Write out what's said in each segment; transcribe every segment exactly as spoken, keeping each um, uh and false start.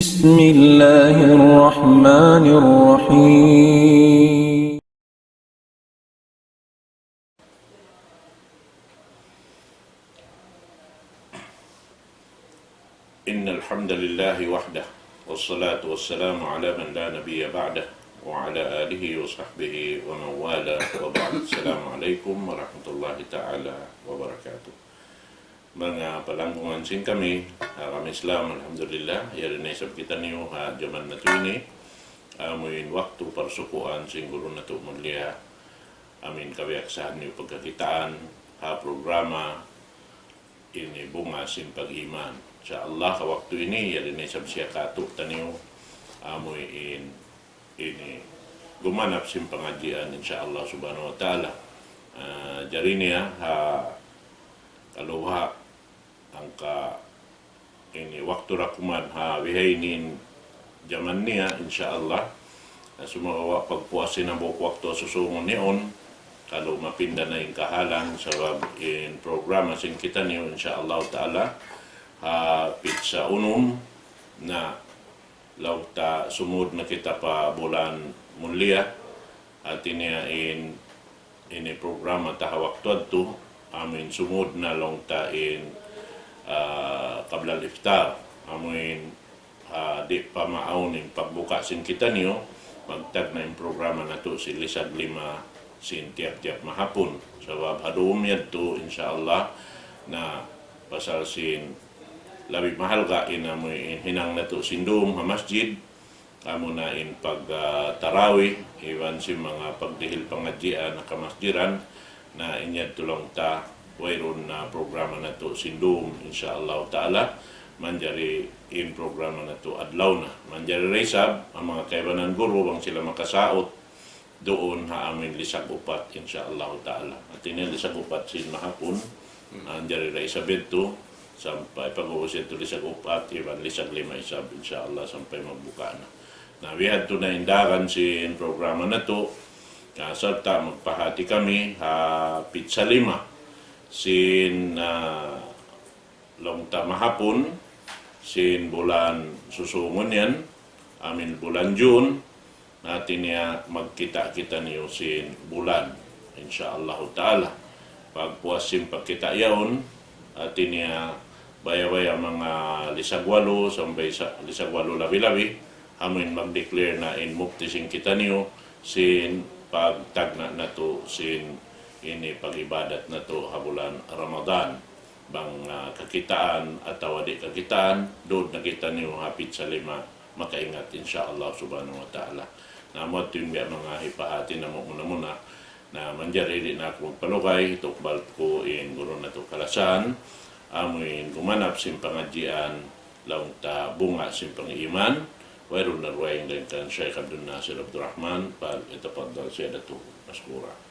بسم الله الرحمن الرحيم. إن الحمد لله وحده، والصلاة والسلام على من لا نبي بعده، وعلى آله وصحبه ومن والاه، وبعد. السلام عليكم ورحمة الله تعالى وبركاته. Manga palanggungan sin kami, ha agama Islam, alhamdulillah, yari na isab kitaniyu ha jaman natu' ini, amuin waktu parsukuan sin guru natu' mulia, amuin kabiyaksahan niyu pagkakitaan ha programa ini, Bunga sin Pag-iman. Insya Allah, ha waktu ini, yari na isab siya kātu'niyu, amuin ini gumanap sin pangadjian, insya Allah subhanahu wa ta'ala. Ah, jari niya, ha kaluha, hangka ini waktu ra kuman ha bihaini in jaman niya, insya Allah. Na sumagawa' pagpuas sin hambuuk waktu susungun yaun, kalu mapinda na in kahalan, sabab in programa sin kitaniyu, insya Allah ta'ala, ha pitsa unum na, laung ta sumud na kita pa bulan mulia, hati niya in ini programa ta ha waktu yadtu, amuin sumud na laung ta in, ah, qabla al-iftar, amuin, ah, di' pa maawn in pagbuka sin kitaniyu, magtagna' in programa natu' sin lisag lima sin tiyap-tiyap mahapun. Sabab ha dum yadtu, insya Allah, na pasal sin labi mahalga' in amuin hinang natu' sin dum ha masjid, amuna in pag, ah, tarawih, iban sin manga pagdihil pangadjian ha kamasjidan, na in yadtu laung ta, wayruun na programa natu' sin dum, insya Allah ta'ala, manjari in programa natu' adlaw na. Manjari da isab, in manga kaibanan guru, bang sila makasaut, duun ha amuin lisag upat, insya Allah ta'ala. Hati niya lisag upat sin mahapun, manjari da isab yadtu, sampay pag-ubus yadtu lisag upat, iban lisag lima isab, insya Allah, sampay magbuka na. Na, bihadtu na in dagan sin programa natu', na, sarta' magpahati kami, ha pitsa lima sin, ah, laung ta mahapun sin bulan susungun yan, amuin bulan June, na hati niya magkita' kitaniyu sin bulan, insya Allah ta'ala. Pagpuas sin pagkita' yaun, hati niya baya'-baya' manga lisag walu, sampay sa-, lisag walu labi-labi, amuin mag-declare na in mufti sin kitaniyu, sin pagtagna' natu' sin ini pag-ibadat natu' ha bulan Ramadan. Bang, ah, kakitaan atawa di' kakitaan, duun na kitaniyu ha pitsa lima makaingat, insya Allah subhanahu wa ta'ala. Na, amu yadtu in biya' manga hipahati namu' muna-muna. Na, manjari di' na aku magpalugay, tukbal ku in guru natu' kalasahan, amuin gumanap sin pangadjian, laung ta Bunga sin Pag-iman, wayruun na dugaing dayn kan Shaykh Abdul Nasir Abdul Rahman, فليتفضل سيادته مشكورا.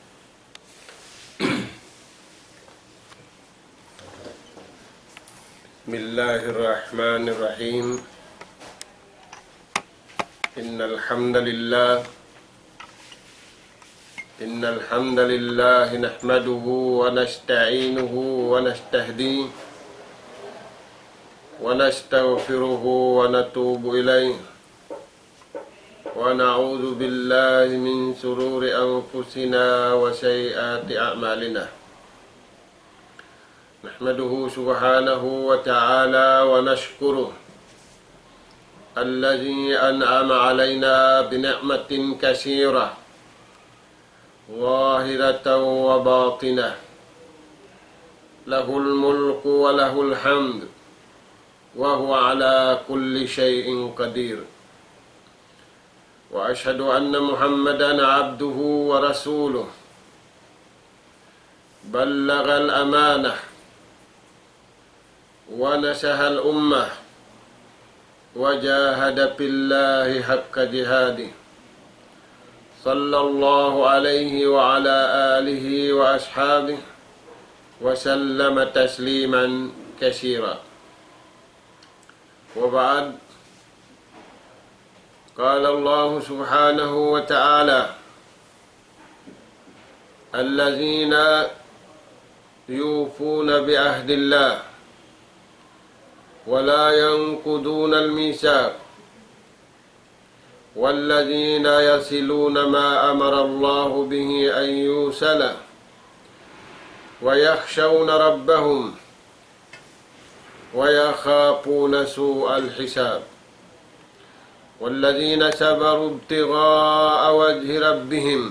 بسم الله الرحمن الرحيم. إن الحمد لله، إن الحمد لله نحمده ونستعينه ونستهديه ونستغفره ونتوب إليه، ونعوذ بالله من شرور أنفسنا وسيئات أعمالنا. نحمده سبحانه وتعالى ونشكره الذي أنعم علينا بنعمة كثيرة ظاهرة وباطنة، له الملك وله الحمد، وهو على كل شيء قدير. وأشهد أن محمدا عبده ورسوله، بلغ الأمانة ونصح الأمة وجاهد في الله حق جهاده، صلى الله عليه وعلى آله وأصحابه وسلم تسليما كثيرا. وبعد، قال الله سبحانه وتعالى: الذين يوفون بعهد الله ولا ينقضون الميثاق والذين يصلون ما أمر الله به أن يوصل ويخشون ربهم ويخافون سوء الحساب. والذين صبروا ابتغاء وجه ربهم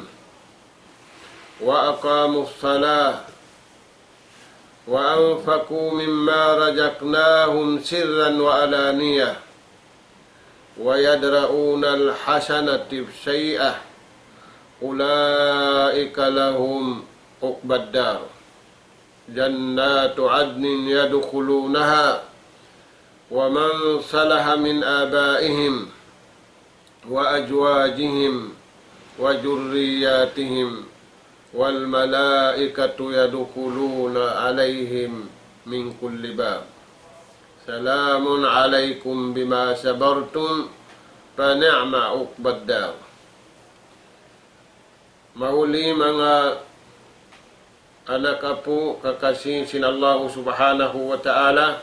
وأقاموا الصلاة وأنفقوا مما رزقناهم سرا وعلانية ويدرءون الحسنة السيئة أولئك لهم عقبى الدار جنات عدن يدخلونها ومن صلح من آبائهم وأزواجهم وذرياتهم والملائكة يدخلون عليهم من كل باب سلام عليكم بما صبرتم فنعم عقبى الدار. Mahuli manga anak apu' kakasi sin Allahu Subhanahu wa Ta'ala,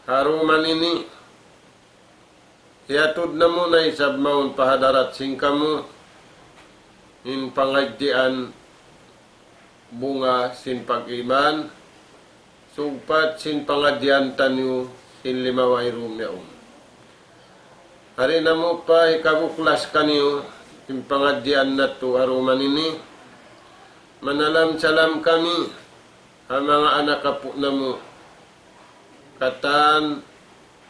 ha dum ini, hiyatud namu' na isab mawn pa hadarat sin kamu in pangadjian bunga sin pag-iman, sugpat sin pangadjian taniyu sin limawa dum yaun. Hari namu' pa hikabuklas kaniyu in pangadjian natu' ha dum ini, manalam-salam kami ha manga anak apu' namu' katan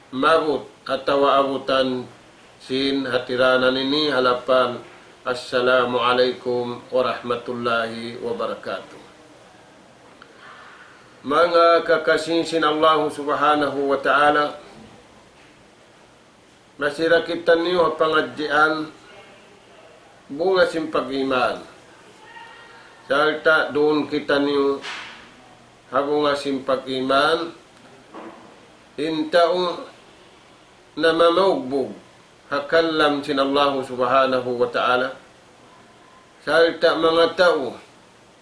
maabut atawa abutan sin hatiranan ini ha lapan Assalamu alaykum warahmatullahi wabarakatuh. Manga kakasi sin Allahu Subhanahu wa Ta'ala, masi da kitaniyu ha pangadjian bunga sin pag-iman. Sarta' duun kitaniyu ha bunga sin pag-iman, in tau namamaugbug ha kalam sin Allahu Subhanahu wa Ta'ala, sarta' manga tau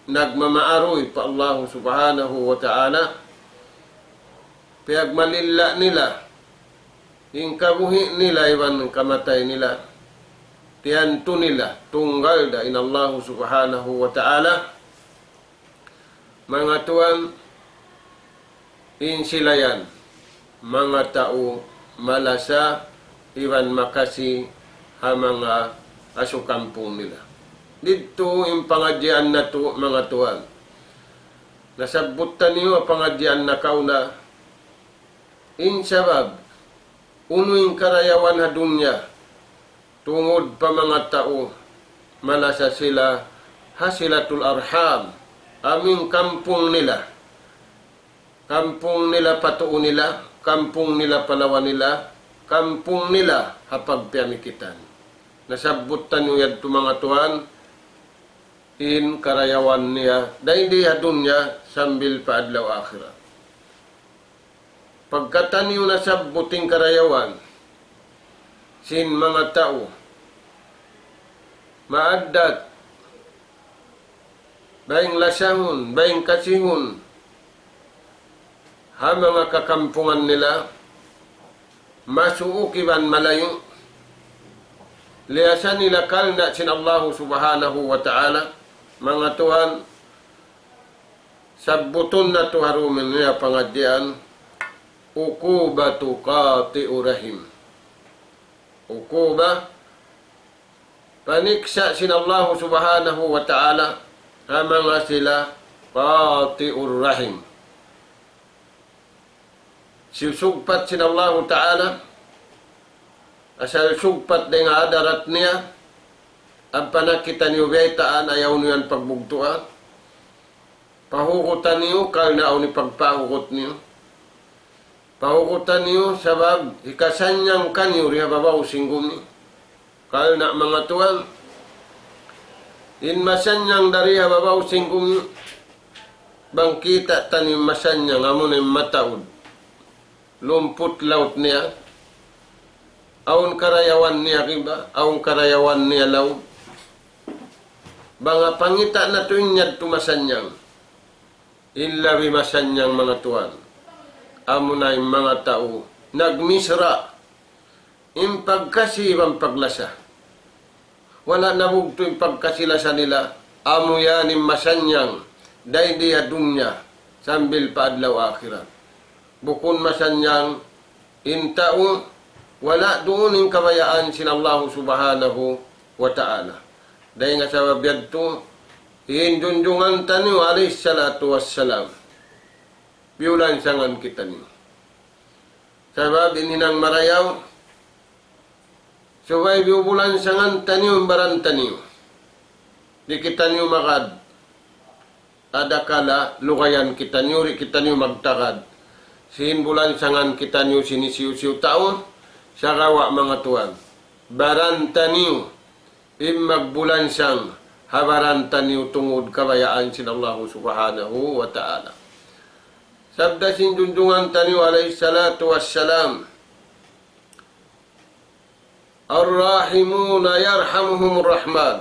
nagmamaaruy pa Allahu Subhanahu wa Ta'ala, piyagmalilla' nila in kabuhi' nila iban kamatay nila, tiyantu nila tunggal da in Allahu Subhanahu wa Ta'ala. Manga tuwan, in sila yan manga tau malasa iban makasi ha manga asukampung nila. Didtu in pangadjian natu' manga tuwan. Nasabbut taniyu ha pangadjian nakauna in sabab unu in karayawan ha dunya tungud pa manga tau malasa sila ha silatul arham, amu in kampung nila, kampung nila pa tuu nila, kampung nila pa lawa nila, kampung nila ha pagpiyamikitan. Nasabbut taniyu yadtu manga tuwan in karayawan niya dayn di ha dunya sambil pa adlaw akhirat. Pagka taniyu nasabbut in karayawan sin manga tau maaddat, bayng lasahun, bayng kasihun ha manga kakampungan nila, masuuk iban malayu', liyasa nila karna' sin Allahu Subhanahu wa Ta'ala, manga tuwan, sabbutun natu' ha dum ini ha pangadjian, عقوبة قاطع الرحم. Uquba, paniksa' sin Allahu Subhanahu wa Ta'ala ha manga sila qati'ur rahim. Siyusugpat sin Allahu Ta'ala, asal sugpat dayn ha hadarat niya, ampa na kitaniyu baytaan, ayaw niyu yan pagbugtuan. Pahugutan niyu, karna' awn in pagpahugut niyu. Pahugutan niyu, sabab hikasannyang kaniyu di ha babaw sin gumi. Karna' manga tuwan, in masannyang dari ha babaw sin gumi, bang kita' taniyu masannyang, amuna in mataud. Lumput laut niya, awn karayawan niya giba, awn karayawan niya laud. Bang pangita' natu' in yadtu masannyang. In labi masannyang manga tuwan, amuna in manga tau nagmisra', in pagkasi iban paglasa. Wala' nabugtu' in pagkasi-lasa nila, amu yan in masannyang dayn di ha dunya sambil pa adlaw akhirat. Bukun masannyang in tau wala' duun in kabayaan sin Allahu Subhanahu wa Ta'ala. Dayn ha sabab yadtu, in junjungan taniyu alayhi salatu wassalam, biyulansangan kitaniyu. Sabab in hinang marayaw, subay biyulansangan taniyu in baran taniyu. Di' kitaniyu magad, adakala lugayan kitaniyu, di' kitaniyu magtagad sin bulansangan kitaniyu sin hisiyu-siyu tau, sagawa' manga tuwan, baran taniyu in magbulansang ha baran taniyu tungud kabayaan sin Allahu Subhanahu wa Ta'ala. Sabda sin junjungan taniyu alayhi salatu wassalam, الراحمون يرحمهم الرحمن.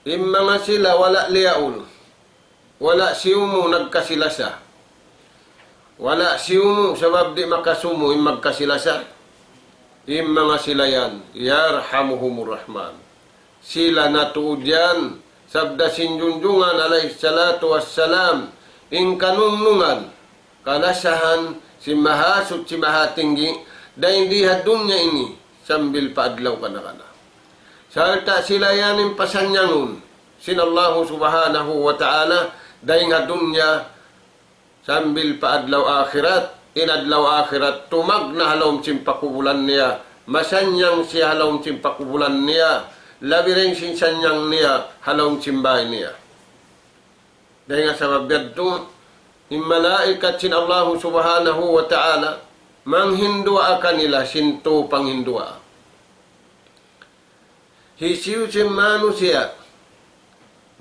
In manga sila wala' liyaul, wala' siyumu nagkasi-lasa. Wala' siyumu sabab di' makasumu in magkasi-lasa. In manga sila yan, يرحمهم الرحمن. Sila na tuud yan, sabda sin junjungan alayhi salatu wassalam, in kanungnungan, kalasahan sin Mahasuchi Mahatinggi, dayn di ha dunya ini sambil pa adlaw kana-kana. Sarta' sila yan in pasanyangun sin Allahu Subhanahu wa Ta'ala dayn ha dunya sambil pa adlaw akhirat. In adlaw akhirat tumagna' ha lawm sin pakubulan niya, masannyang siya ha lawm sin pakubulan niya, labi dayn sin sannyang niya ha lawm sin bāy niya. Dayn ha sabab yadtu, in malaikat sin Allahu Subhanahu wa Ta'ala, manghinduwaa kanila sin tū panghinduwaa. Hisiyu-siyu in manusiya',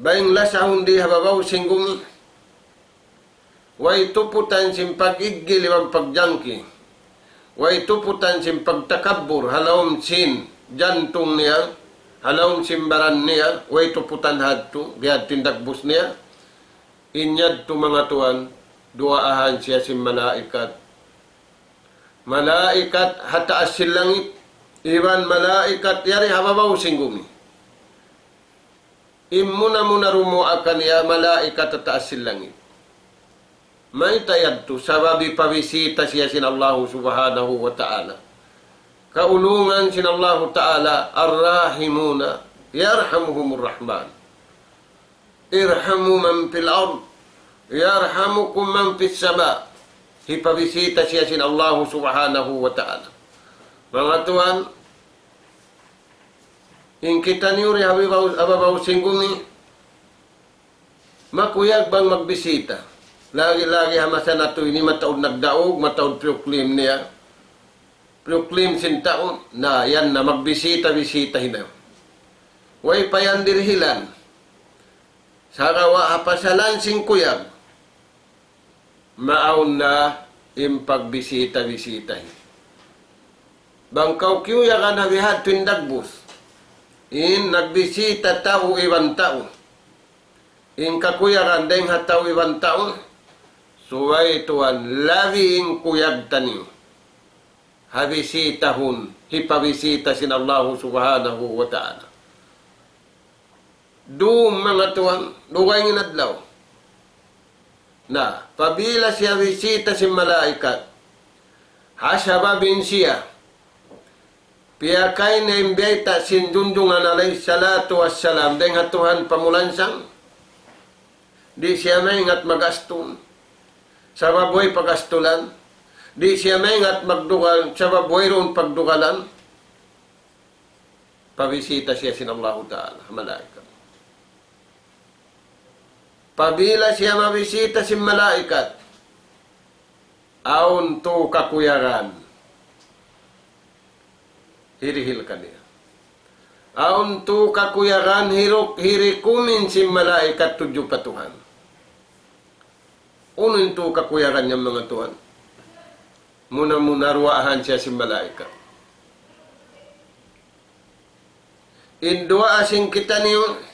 bang lasahun di ha babaw sin gumi, way tuputan sin pag-iggil iban pagjangki, way tuputan sin pagtakabbur ha lawm sin jantung niya, ha lawm sin baran niya, way tuputan hadtu, biya' ha dagbus niya. In yadtu manga tuwan, duwaahan siya sin malaikat. Malaikat ha taas sin langit, iban malaikat yari ha babaw sin gumi. In muna-muna dumuwaa kaniya malaikat ha taas sin langit. Mayta' yadtu? Sabab hipabisita siya sin Allahu Subhanahu wa Ta'ala. Kaulungan sin Allahu Ta'ala, الراحمون يرحمهم الرحمن. ارحموا من في الأرض يرحمكم من في السماء. Hipabisita siya sin Allahu Subhanahu wa Ta'ala. Manga tuwan, in kitaniyu di ha babaw, ha babaw sin gumi, makuyag bang magbisita. Lagi-lagi ha masa natu' ini mataud nagdaug, mataud piyuklim niya. Piyuklim sin tau, na yan na magbisita-bisita hina. Way pa yan dirihilan. Sagawa' ha pasalan sin kuyag, maawn na in pagbisita-bisita hi. Bang kaw kiyuyagan ha bihadtu in dagbus, in nagbisita tau iban tau, in kakuyagan dayn ha tau iban tau, subay tuwan labi in kuyag taniyu ha bisitahun, hipabisita sin Allahu Subhanahu wa Ta'ala. Dum manga tuwan, dugaing in adlaw. Na, apabila siya bisita sin malaikat, ha sabab in siya piyakay niya in biyayta' sin junjungan alayhi salatu wassalam dayn ha Tuhan pamulansang, di' siya maingat magastul sabab way pagastulan, di' siya maingat magdugal sabab wayruun pagdugalan. Pabisita siya sin Allahu Ta'ala, malaikat. Apabila siya mabisita sin malaikat, awn tū kakuyagan hirihil kaniya. Awn tū kakuyagan hiruk-, hirikumin sin malaikat tudju pa Tuhan. Unu in tū kakuyagan yan manga tuwan? Muna-muna duwaahan siya sin malaikat. In duwaa sin kitaniyu,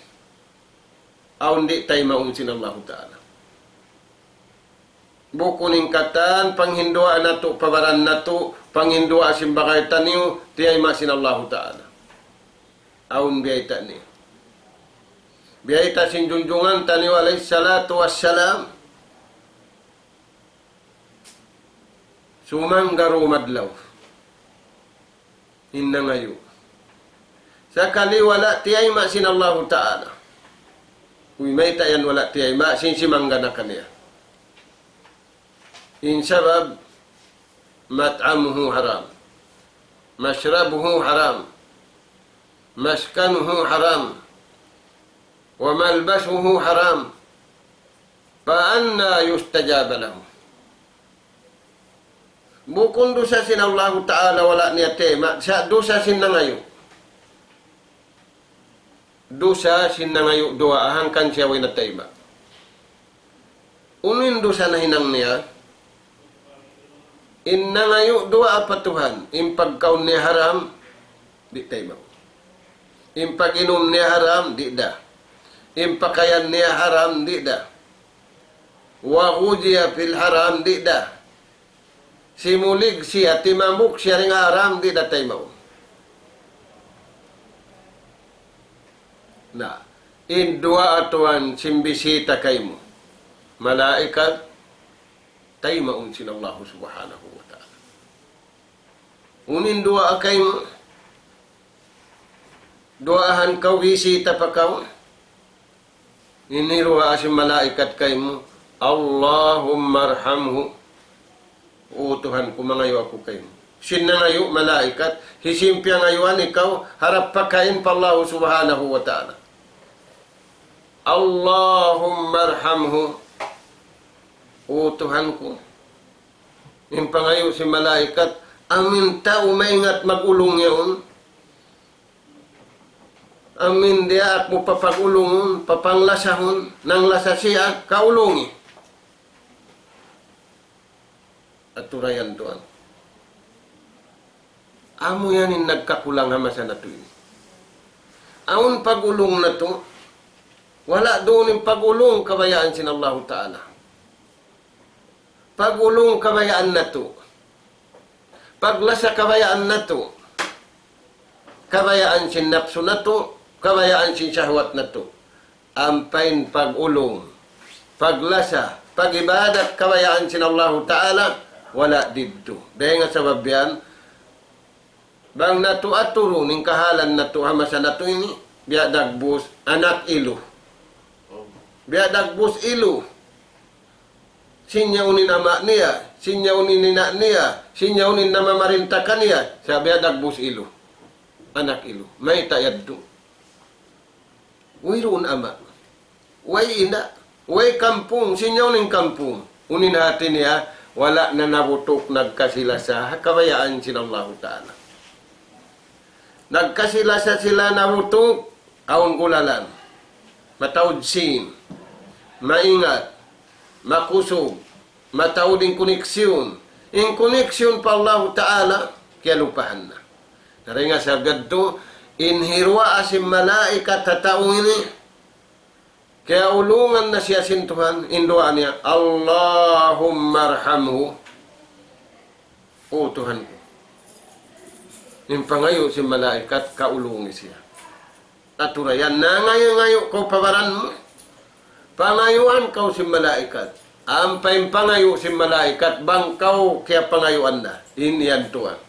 awn di' taymaun sin Allahu Ta'ala. Bukun in katan panghinduwaa natu' pa baran natu', Panginduwaa sin baran taniyu, tiyayma' sin Allahu Ta'ala. Awn biyayta' niya. Biyayta' sin junjungan taniyu alayhi salatu wassalam. Sumangga' dūm adlaw in nangayu'. Sakali wala' tiyayma' sin Allahu Ta'ala. Uy, mayta' yan wala' tiyayma', sin simangga' na kaniya. In sabab, مطعمه حرام، مشربه حرام، مسكنه حرام، وملبسه حرام، فأنى يستجاب له. Bukun dusa sin Allahu Ta'ala wala' niya tayma', sa' dusa sin nangayu'. Dusa sin nangayu' duwaa hangkan siya way na tayma'. Unu in dusa nahinang niya? In nangayu' duwaa pa Tuhan, in pagkaun niya haram, di' tayma'. In pag-inum niya haram, di' da. In pakayan niya haram, di' da. وغذي بالحرام, di' da. Simulig siya, timamuk siya dayn ha haram, di' da taymaun. Na, in duwaa tuwan sin bisita kaymu, malaikat, taymaun sin Allahu Subhanahu wa Ta'ala. Unu in duwaa kaymu, duwaahan kaw, bisita pa kaw. Ini duwaa sin malaikat kaymu, اللهم ارحمه. O Tuhan ku, mangayu' aku kaymu. Sin nangayu' malaikat, hisiyu in piyangayuan, ikaw, harap pakain pa Allahu Subhanahu wa Ta'ala. اللهم ارحمه. O Tuhan ku. In pangayu' sin malaikat, amu in tau maingat mag-ulung yaun. Amu in diyaak mu papag-ulungun, papanglasahun, nanglasa siya, kaulungi. Aturayan tuwan. Amu yan in nagkakulang ha masa natu' ini. Awn pag-ulung natu', wala' duun in pag-ulung kabayaan sin Allahu Ta'ala. Pag-ulung kabayaan natu'. Paglasa kabayaan natu'. Kabayaan sin napsu natu', kabayaan sin shahwat natu'. Ampa in pag-ulung, paglasa, pag-ibadat kabayaan sin Allahu Ta'ala, wala' didtu. Dayn ha sabab yan, bang natu' aturun in kahalan natu' ha masa natu' ini, biya' dagbus, anak ilu. Biya' dagbus ilu. Sin yaun in ama' niya, sin yaun in ina' niya, sin yaun in namamarinta kaniya, sa' biya' dagbus ilu. Anak ilu. Mayta' yadtu? Wayruun ama'. Way ina'. Way kampung. Sin yaun in kampung. Unu in hati niya, wala' na nabutuk nagkasi-lasa ha kabayaan sin Allahu Ta'ala. Nagkasi-lasa sila nabutuk, awn gulalan. Mataud sīn. Maingat. Makusug. Mataud in koneksyon. In koneksyon pa Allahu Ta'ala, kiyalupahan na. Na dayn ha sabab yadtu, in hiruwaa sin malaikat ha tau ini, kiyaulungan na siya sin Tuhan, in duwaa niya, اللهم ارحمه. O Tuhan ku. In pangayu' sin malaikat, kaulungi siya. Aturayan, nangayu'-ngayu' kaw pa baran mu. Pangayuan kaw sin malaikat. Ampa in pangayu' sin malaikat, bang kaw kiyapangayuan na. In yan tuwan.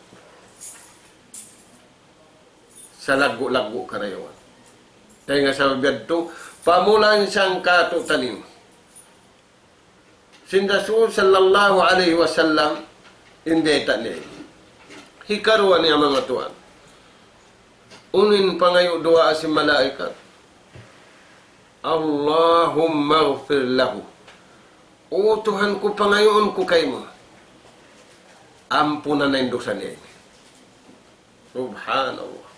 Salaggu'-laggu' karayawan. Dayn ha sabab yadtu, pamulan siyang katu'taniyu. Sin Rasul sallallahu alayhi wasallam, in bayta' niya. Hikaruwa niya manga tuwan. Unu in pangayu' duwaa sin malaikat. اللهم اغفر له. O Tuhan ku, pangayuun ku kaymu. Ampunan na in dusa niya ini. Subhanallah.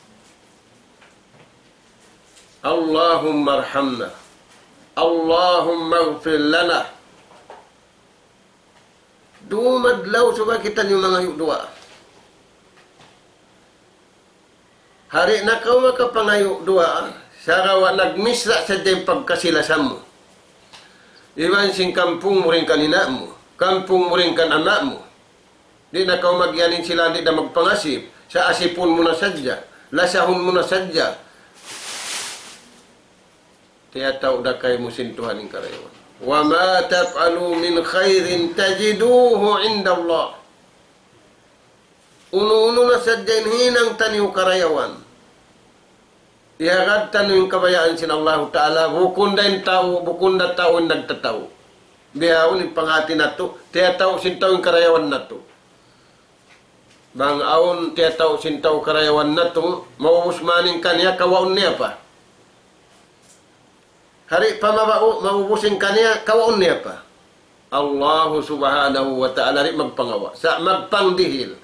اللهم ارحمنا. اللهم اغفر لنا. Dumadlaw subay kitaniyu mangayu' duwaa. Di' na kaw makapangayu' duwaa, sagawa' nagmisra sadja in pagkasi-lasa mu. Iban sin kampung mu dayn kan ina' mu, kampung mu dayn kan ama' mu. Di' na kaw magiyan in sila, di' na magpangasip. Sa' asipun mu na sadja. Lasahun mu na sadja. Tiyatau' da kaymu sin Tuhan in karayawan. وما تفعلوا من خير تجدوه عند الله. Unu-unu na sadja in hinang taniyu karayawan, iyagad taniyu in kabayaan sin Allahu Ta'ala, bukun da in tau, bukun da tau in nagtatau. Bihaun in panghati natu', tiyatau' sin tau in karayawan natu'. Bang awn tiyatau' sin tau karayawan natu', maubus man in kaniya, kawaun niya pa. Hari pa mabau', maubus in kaniya, kawaun niya pa. Allahu Subhanahu wa Ta'ala di' magpangawa', sa' magpangdihil.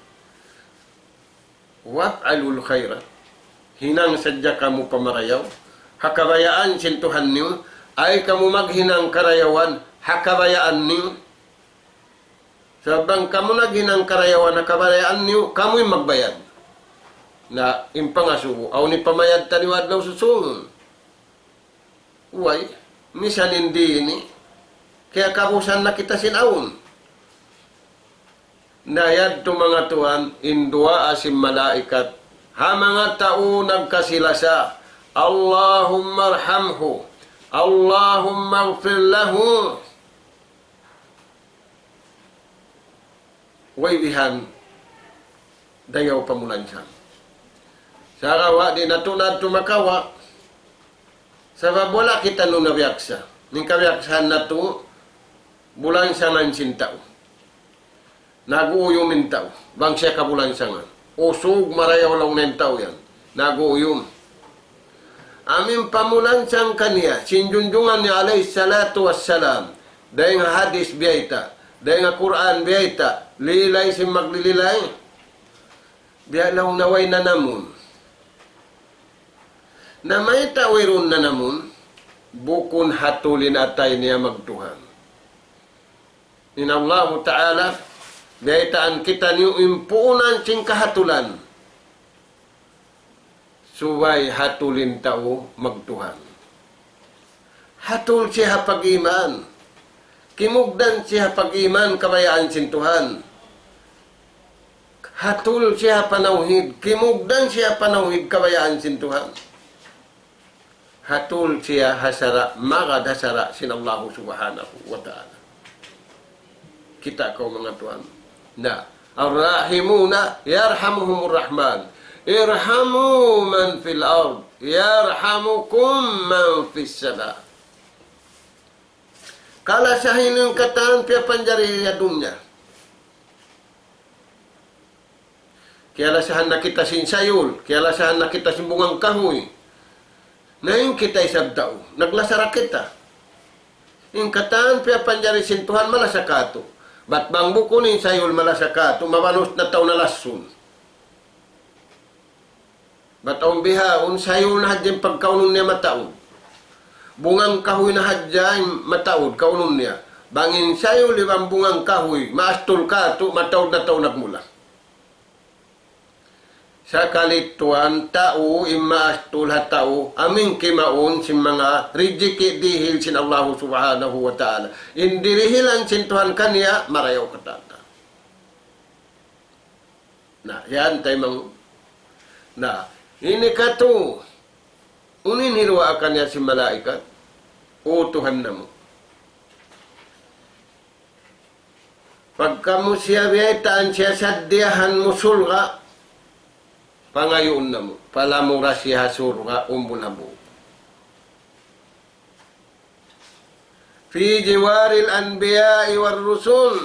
وافعلوا الخير. Hinang sadja kamu pamarayaw ha kabayaan sin Tuhan niyu, ay kamu maghinang karayawan ha kabayaan niyu. Sabab bang kamu naghinang karayawan ha kabayaan niyu, kamu in magbayad. Na, in pangasubu, awn in pamayad taniyu adlaw susūngun. Way, misan in di' ini, kiyakabusan na kita sin awn. Na yadtu manga tuwan, in duwaa sin malaikat ha manga tau nagkasi-lasa, اللهم ارحمه، اللهم اغفر له. Way bihan, dayaw pamulansang. Sagawa' di' natu' na yadtu makawa'. Sabab wala' kitaniyu nabiyaksa. In kabiyaksahan natu', bulansangan sin tau. Nag-uuyum in tau. Bang siya kabulansangan, usug marayaw laung niya in tau yan. Nag-uuyum. Amu in pamulansang kaniya sin junjungan niya alayhi salatu wassalam. Dayn ha hadis biyayta', dayn ha Qur'an biyayta', lilay sin maglililay. Biya' laung niya way nanamun. Na mayta' wayruun nanamun? Bukun hatul in atay niya magtuhan. In Allahu Ta'ala, biyaytaan kitaniyu in puunan sin kahatulan. Subay hatul in tau magtuhan. Hatul siya ha pag-iman. Kimugdan siya ha pag-iman kabayaan sin Tuhan. Hatul siya ha panawhid. Kimugdan siya ha panawhid kabayaan sin Tuhan. Hatul siya ha sara', magad ha sara' sin Allahu Subhanahu wa Ta'ala. Kita' kaw manga tuwan. Na, الراحمون يرحمهم الرحمن. ارحموا من في الأرض يرحمكم من في السماء. Kalasahi niyu in katan piyapanjari ha dunya. Kiyalasahan na kita sin sayul, kiyalasahan na kita sin bungang kahuy. Na in kita isab tau, naglasa ra kita. In katan piyapanjari sin Tuhan malasa kātu'. Bat bang bukun in sayul malasa kātu', mabanus na tau nalasun. Bat awn bihaun, sayul na hadja in pagkaunun niya mataud. Bungang kahuy na hadja in mataud kaunun niya. Bang in sayul iban bungang kahuy maastul kātu', mataud na tau nagmula. Sakali tuwan, tau in maastul ha tau, amu in kimaun sin manga rijiki' dihil sin Allahu Subhanahu wa Ta'ala. In dirihilan sin Tuhan kaniya, marayaw katan. Na, yan taymanghud. Na, ini katu', unu in hiduwaa kaniya sin malaikat? O Tuhan namu', pagka mu siya biyaytaan siya saddiyahan mu surga', pangayuun namu', palamura siya ha surga' umbul hambuuk. في جوار الأنبياء والرسل.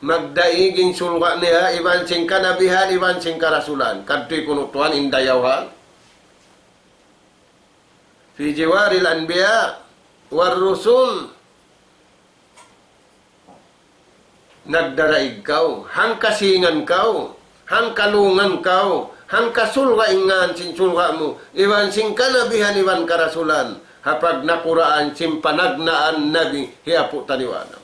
Magdaig in surga' niya iban sin kanabihan, iban sin karasulan. Kadtuy kunu' tuwan in dayaw ha. في جوار الأنبياء والرسل. Nagdaraig kaw, hangkasingan kaw, hangkalungan kaw, hangkasulga' in ngan sin sulga' mu, iban sin kanabihan iban karasulan, ha pagnakuraan sin panagnaan nabi hi Apu' taniyu Adam.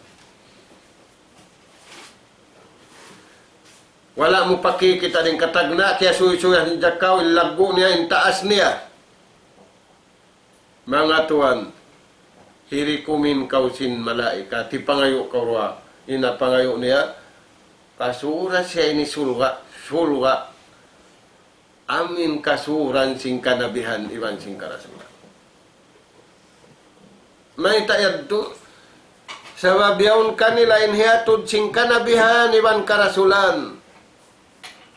Wala' mu pakikita' in katagna', kiyasuysuyan sin jakaw, in laggu' niya, in taas niya. Manga tuwan, hirikumin kaw sin malaikat, hipangayu' kaw duwaa. In pangayu' niya, kasura siya ini surga', surga', amu in kasuran sin kanabihan iban sin karasulan. Mayta' yadtu? Sabab yaun kanila in hiyatud sin kanabihan iban karasulan.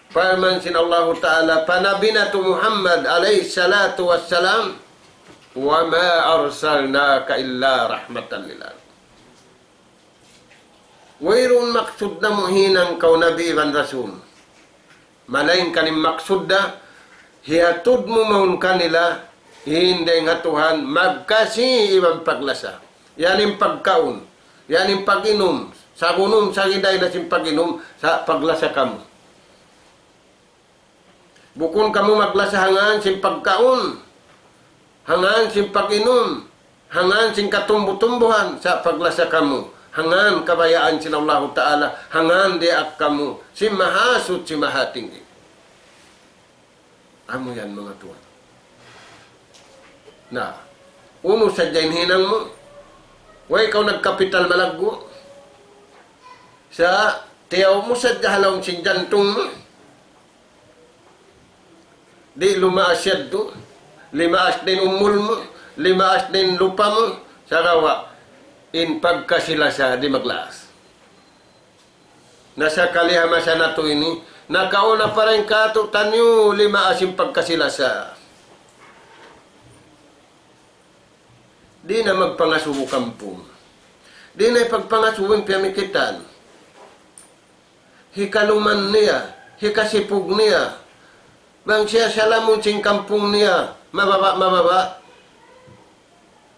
Parman sin Allahu Ta'ala pa Nabi natu' Muhammad alayhi salatu wassalam, وما أرسلناك إلا رحمة للعالمين. Wayruun maksud namu' hinang kaw nabi iban rasul. Malaingkan in maksud da, hiyatud mu mawn kanila, in dayng ha Tuhan, magkasi iban paglasa. Yan in pagkaun, yan in pag-inum, sagunum, sagiday na sin pag-inum, sa' paglasa kamu. Bukun kamu maglasa ha ngān sin pagkaun, ha ngān sin pag-inum, ha ngān sin katumbu-tumbuhan, sa' paglasa kamu ha ngān kabayaan sin Allahu Ta'ala, ha ngān diyaak kamu sin Mahasuchi Mahatinggi. Amu yan, manga tuwan. Na, unu sadja in hinang mu, way kaw nagkapital malaggu', sa' tiyaw mu sadja ha lawm sin jantung mu, di' lumaas yadtu, limaas da in umul mu, limaas da in lupa mu, sagawa' in pagkasi-lasa di' maglaas. Na sakali ha masa natu' ini, nakauna pa dayn kātu'niyu limaas in pagkasi-lasa. Di' na magpangasubu kampung. Di' na ipagpangasubu in piyamikitan. Hikaluman niya, hikasipug niya. Bang siya salamun sin kampung niya, mababa', mababa'.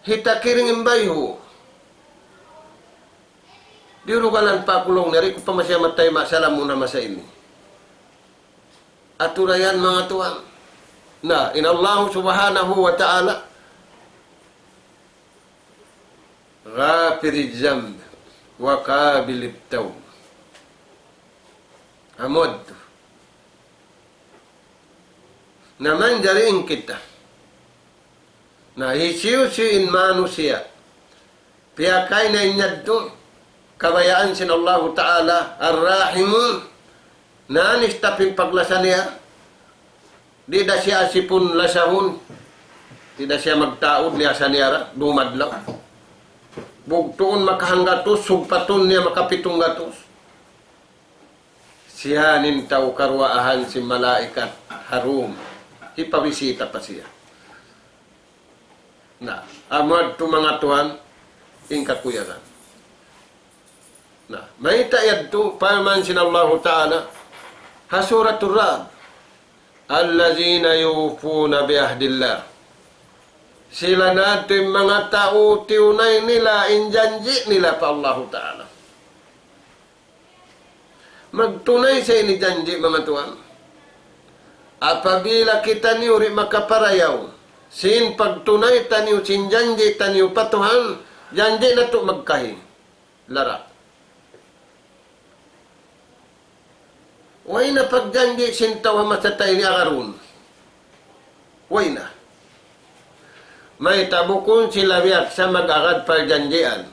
Hitakiring in bayhu'. Di' urugalan pa kulung niya, di' ku pa masi matay ma salamun ha masa ini. Atura yan, manga tuwan. Na, in Allah subhanahu wa ta'ala, غافر الذنب وقابل التوب. Amu yadtu. Na manjari in kita. Na hisiyu-siyu in manusiya'. Piyakay na in yadtu, kabayaan sin Allahu Ta'ala, Ar-Rahimun, nanis tapin paglasa niya, di' da siya asipun lasahun, di' da siya magtaud, liyasa niya ra, dumadlaw. Bugtuun makahanggatus, sugpatun niya makapitung gatus. Siya in tau karuwaahan sin malaikat ha dum. Hipabisita pa siya. Na, amu yadtu manga tuwan, in kakuyagan. Na, mayta' yadtu, parman sin Allahu Ta'ala, ha Suratul Ra'd, الذين يوفون بعهد الله. Sila na yadtu in manga tau tiyunay nila in janji' nila pa Allahu Ta'ala. Magtunay sa ini janji', manga tuwan. Apabila kitaniyu di' makaparayaw sin pagtunay taniyu sin janji' taniyu pa Tuhan, janji' natu' magkahi. Larak. Way na pagjanji' sin tau ha masa ta ini agarun. Way na. Mayta'? Bukun sila biya' sa mag-agad parjanjian.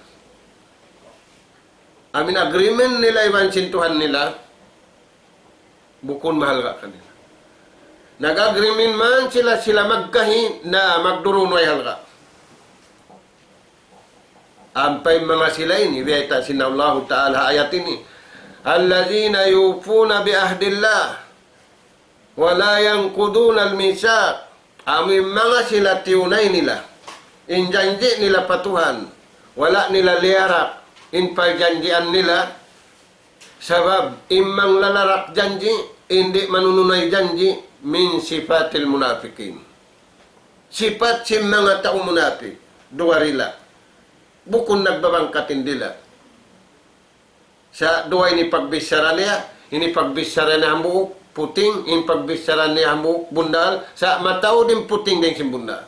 Amu in agreement nila iban sin Tuhan nila, bukun mahalga' kanila. Nag-agreement man sila, sila magkahi, na magdurun way halga'. Ampa in manga sila ini, biyayta' sin Allahu Ta'ala ha ayat ini, الذين يوفون بعهد الله ولا ينقضون الميثاق. Amu in manga sila tiyunay nila in janji' nila pa Tuhan, wala' nila liyarak in parjanjian nila, sabab in manglarak janji', in di' manununay janji', من صفات المنافقين. Sipat sin manga tau munapik, duwa dila'. Bukun nagbabangkat in dila'. Sa' duwa in pagbichara niya, in pagbichara niya hambuuk puting, in pagbichara niya hambuuk bundal, sa' mataud in puting dayn sin bundal.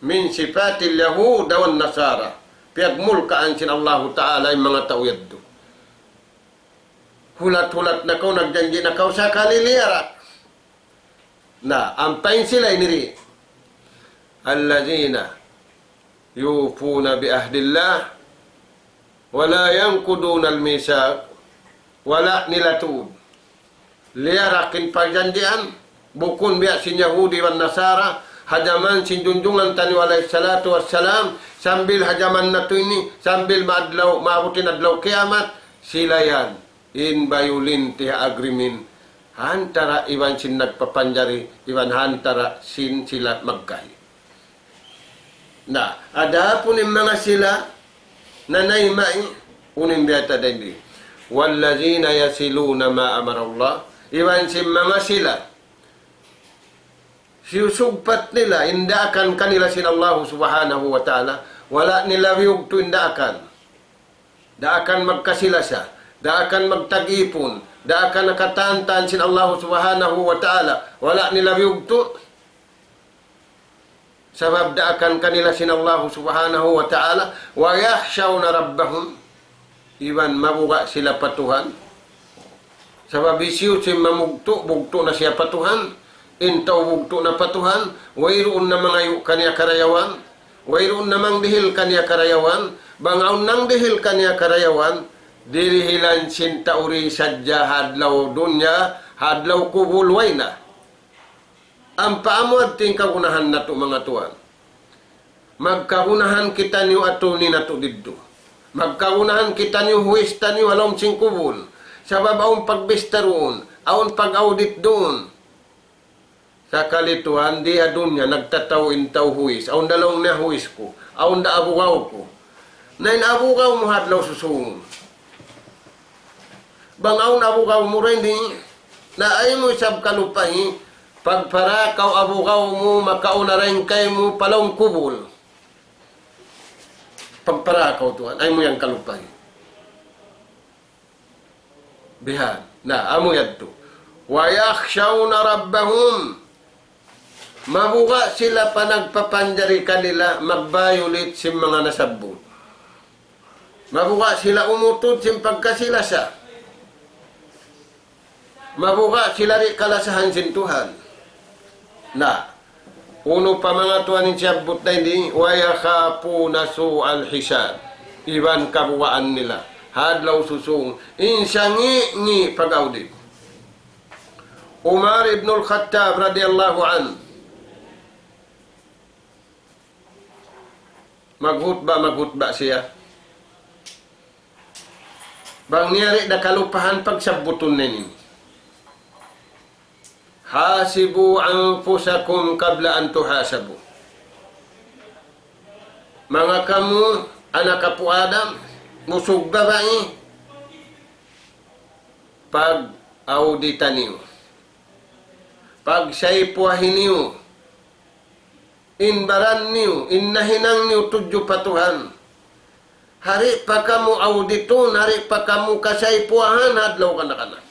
من صفات اليهود والنصارى. Piyagmulkaan sin Allahu Ta'ala in manga tau yadtu. Hulat-hulat na kaw, nagjanji' na kaw, sakali liyarak. Na, ampa in sila ini di'. الذين يوفون بعهد الله ولا ينقضون الميثاق, wala' nila tuud liyarak in parjanjian, bukun biya' sin Yahudi iban Nasara, ha jaman sin Junjungan taniyu alayhi salatu wassalam, sambil ha jaman natu' ini, sambil maadlaw, maabut in adlaw kiyamat, sila yan in bayulinti ha agreement ha antara' iban sin nagpapanjari, iban ha antara' sin sila magkahi. Na, adapun in manga sila nanayma'i, unu in biyayta' dayn di. والذين يصلون ما أمر الله, iban sin manga sila, siyusugpat nila in daakan kanila sin Allahu Subhanahu wa Ta'ala, wala' nila biyugtu' in daakan. Daakan magkasi-lasa, daakan magtag-ipun, daakan nakatantan sin Allahu Subhanahu wa Ta'ala, wala' nila biyugtu'. Sabab daakan kanila sin Allahu Subhanahu wa Ta'ala, ويخشون ربهم, iban mabuga' sila pa Tuhan. Sabab hisiyu-siyu in mamugtu', bugtu' na siya pa Tuhan. In tau bugtu' na pa Tuhan, wayruun na mangayu' kaniya karayawan, wayruun na mangdihil kaniya karayawan, bang awn nangdihil kaniya karayawan, dirihilan sin tau di sadja ha adlaw dunya, ha adlaw kubul way na. Ampa amu yadtu in kagunahan natu' manga tuwan. Magkagunahan kitaniyu atuni natu' didtu. Magkagunahan kitaniyu huwis taniyu ha lawm sin kubul. Sabab awn pagbista duun, awn pag-audit duun. Sakali tuwan, di ha dunya nagtatau in tau huwis. Awn da laung niya huwis ku. Awn da abugaw ku. Na in abugaw mu ha adlaw susungun. Bang awn abugaw mu dayn di, na ayaw mu isab kalupahi, pagpara kaw abugaw mu, makauna dayn kaymu pa lawm kubul. Pagpara kaw tuwan, ayaw mu yan kalupahi. Bihan. Na, amu yadtu. ويخشون ربهم. Mabuga' sila pa nagpapanjari kanila, mag-violate sin manga nasabbut. Mabuga' sila umutud sin pagkasi-lasa. Mabuga' sila di' kalasahan sin Tuhan. Na, unu pa manga tuwan in siyabbut na ini, ويخافون سوء الحساب. Iban kabugaan nila ha adlaw susung in sangi'-ngi' pag-audit. Umar ibn al-Khattab radiyallahu anhu, maghutba, maghutba siya. Bang niya di' da kalupahan pagsabbutun niya ini. حاسبوا أنفسكم قبل أن تحاسبوا. Manga kamu, anak apu' Adam, usug babai, pag-audita niyu. Pagsaypuahi niyu. In baran niyu, in nahinang niyu tudju pa Tuhan. Di' pa kamu auditun, di' pa kamu kasaypuahan ha adlaw kana-kana.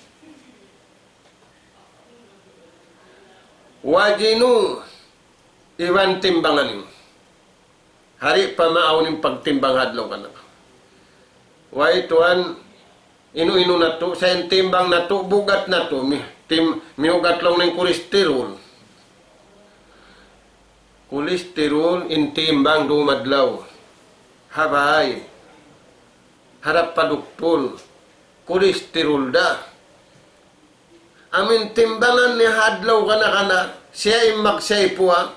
وزنوا, iban timbangan niyu. Di' pa maawn in pagtimbang ha adlaw kana-kana. Way tuwan, inu-inu natu', sa' in timbang natu', bugat natu', mi-, tim-, miyugat laung niya in cholesterol. Cholesterol, in timbang dumadlaw. Ha bay. Harap pa duktul. Cholesterol da. Amu in timbangan niya ha adlaw kana-kana, siya in magsaypua.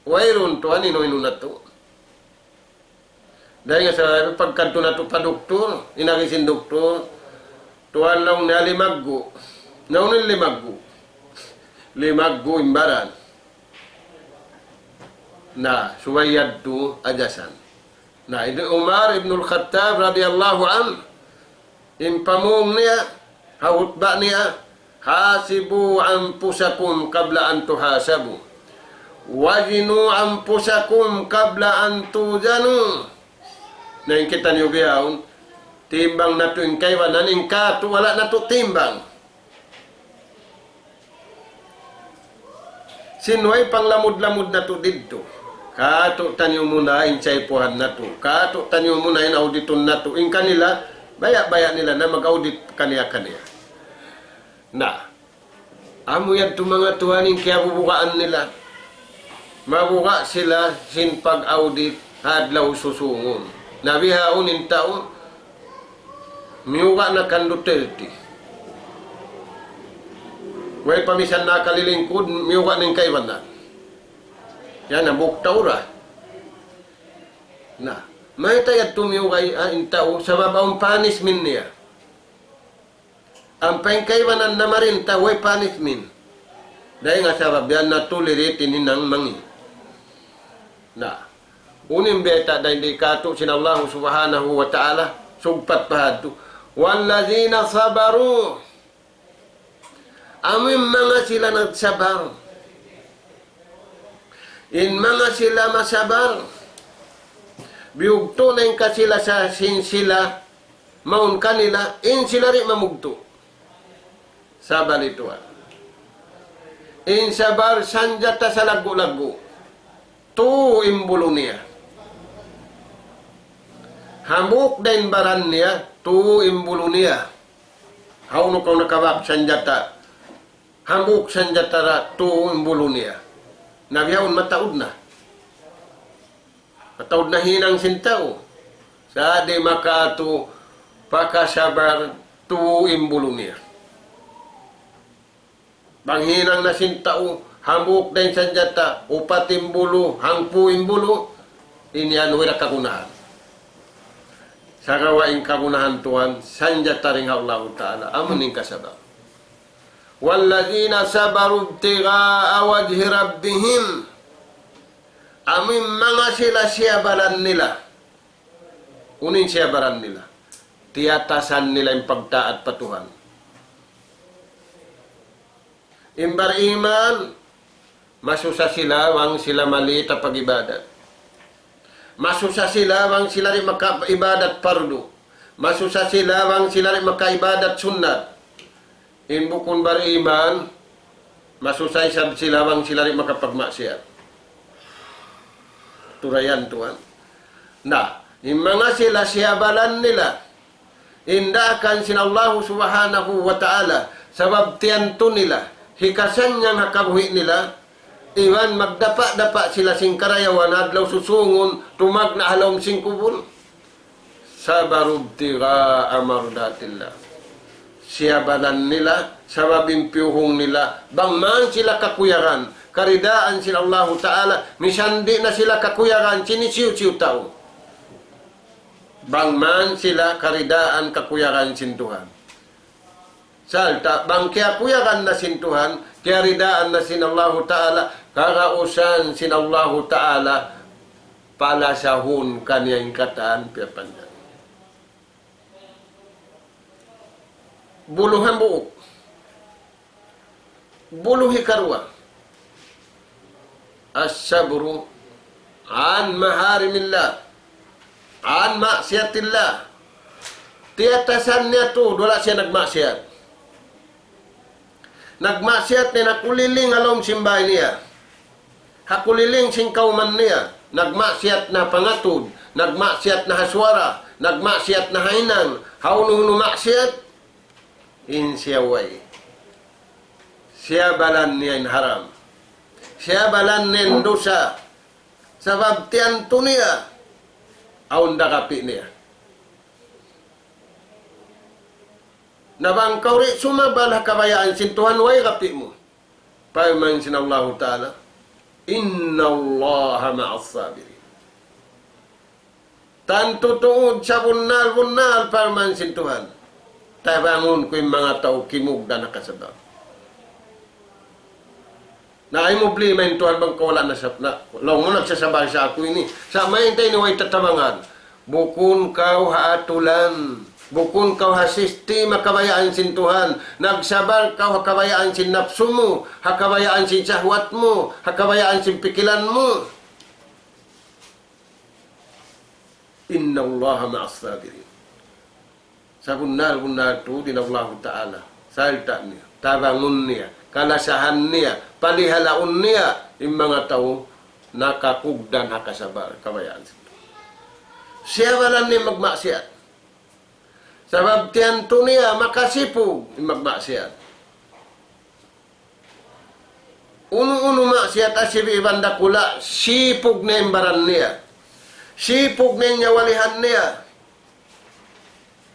Wayruun tuwan inu-inu natu'. Dayn ha sabab pagkadtu natu' pa duktul, in agi sin duktul, tuwan laung niya limaggu'. Na unu in limaggu'? Limaggu' in baran. Na, subay yadtu ajasan. Na, hi Umar ibn al-Khattab radiyallahu anhu, in pamung niya, ha hutba niya, حاسبوا أنفسكم قبل أن تحاسبوا وزنوا أنفسكم قبل أن توزنوا. Na in kitaniyu bihaun, timbang natu' in kaibanan, in katu' wala' natu' timbang. Sin way panglamud-lamud natu' didtu. Katu' taniyu muna in saypuhan natu'. Katu' taniyu muna in auditun natu'. In kanila, baya'-baya' nila na mag-audit kaniya-kaniya. Na, amu yadtu manga tuwan in kiyabubugaan nila. Mabuga' sila sin pag-audit ha adlaw susungun. Na bihaun in tau, miyuga' na kan Duterte. Way pa misan nakalilingkud, miyuga' na in kaibanan. Yan, hambuuk tau ra. Na, mayta' yadtu miyuga', ah, in tau, sabab awn punishment niya. Ampa in kaibanan namarinta, way punishment. Dayn ha sabab yan na-tolerate in hinang mangi'. Na, unu in bayta' dayn di kātu' sin Allah Subhanahu wa Ta'ala, sugpat pa hadtu. وَالَّذِينَ صَبَرُوا. Amu in manga sila nagsabar. In manga sila masabar, biyugtu' na in kasila sa sin sila, mawn kanila, in sila di' mamugtu'. Sabar itu, ah. In sabar sanjata salaggu'-laggu'. Tū in bulu niya. Hambuuk da in baran niya, tū in bulu niya. Hawnu kaw nakabak sanjata. Hambuuk sanjata ra tū in bulu niya. Na bihaun mataud na. Mataud na hinang sin tau. Sa' di' makaatu pakasabar tū in bulu niya. Bang hinang na sin tau, hambuuk da in sanjata, upat in bulu, hangpu' in bulu, in yan way da kagunahan. Sagawa' in kagunahan tuwan, sanjata dayn ha Allahu Ta'ala, amu in kasabar. وَالَّذِينَ صَبَرُوا ابْتِغَاءَ وَجْهِ رَبِّهِمْ. Amu in manga sila siyabaran nila. Unu in siyabaran nila? Tiyatasan nila in pagtaat pa Tuhan. In bariman, masusa sila bang sila maliit ha pag-ibadat. Masusa sila bang sila di' makaibadat pardu. Masusa sila bang sila di' makaibadat sunnat. In bukun bariman, masusa isab sila bang sila di' makapagmaksiyat. Turayan tuwan. Na, in manga sila siyabalan nila in daakan sin Allahu Subhanahu wa Ta'ala, sabab tiyantu nila, hikasannyang ha kabuhi' nila, iban magdapa'-dapa' sila sin karayawan adlaw susungun, tumagna' ha lawm sin kubul. صَبَرُوا ابْتِغَاءَ مَرْضَاتِ اللَّهِ. Siyabalan nila, sabab in piyuhung nila, bang man sila kakuyagan, karidaan sin Allahu Ta'ala, misan di' na sila kakuyagan sin hisiyu-siyu tau. Bang man sila karidaan kakuyagan sin Tuhan. Sarta' bang kiyakuyagan na sin Tuhan, kiyaridaan na sin Allahu Ta'ala, kagausan sin Allahu Ta'ala, palasahun kaniya in katan piyapanjari. Bulu hambuuk. Bulu hikaruwa. الصَّبْرُ عَنْ مَحَارِمِ اللَّهِ، عَنْ مَعْصِيَةِ اللَّهِ. Tiyatasan niya tuud, wala' siya nagmaksiyat. Nagmaksiyat na in ha kuliling ha lawm sin bāy niya. Ha kuliling sin kawman niya. Nagmaksiyat na ha pangatud. Nagmaksiyat na ha suwara. Nagmaksiyat na ha hinang. Hawnu-hawnu maksiyat. In siya way. Siyabalan niya in haram. Siyabalan niya in dusa. Sabab tiyantu niya, awn da kapi' niya. Na bang kaw di' sumabal ha kabayaan sin Tuhan, way kapi' mu. Parman sin Allahu Ta'ala, إِنَّ اللَّهَ مَعَ الصَّابِرِينَ. Tantu tuud sabunnal-bunnal parman sin Tuhan, tabangun ku in manga tau kimugdan ha kasabar. Na, ay problema in Tuhan bang kaw wala' na sab-, na, laung mu nagsasabar sa aku ini. Sa' mayta' ini way tatabangan. Bukun kaw ha atulan. Bukun kaw ha sistema kabayaan sin Tuhan. Nagsabar kaw ha kabayaan sin napsu mu, ha kabayaan sin sahwat mu, ha kabayaan sin pikilan mu. إِنَّ اللَّهَ مَعَ الصَّابِرِينَ. Sabunnal-bunnal tuud in Allahu Ta'ala sarta' niya, tabangun niya, kalasahan niya, palihalaun niya in manga tau nakakugdan ha kasabar, kabayaan. Siyabalan niya magmaksiyat. Sabab tiyantu niya makasipug in magmaksiyat. Unu-unu maksiyat asibi' iban dakula', sipug na in baran niya. Sipug niya in nyawalihan niya.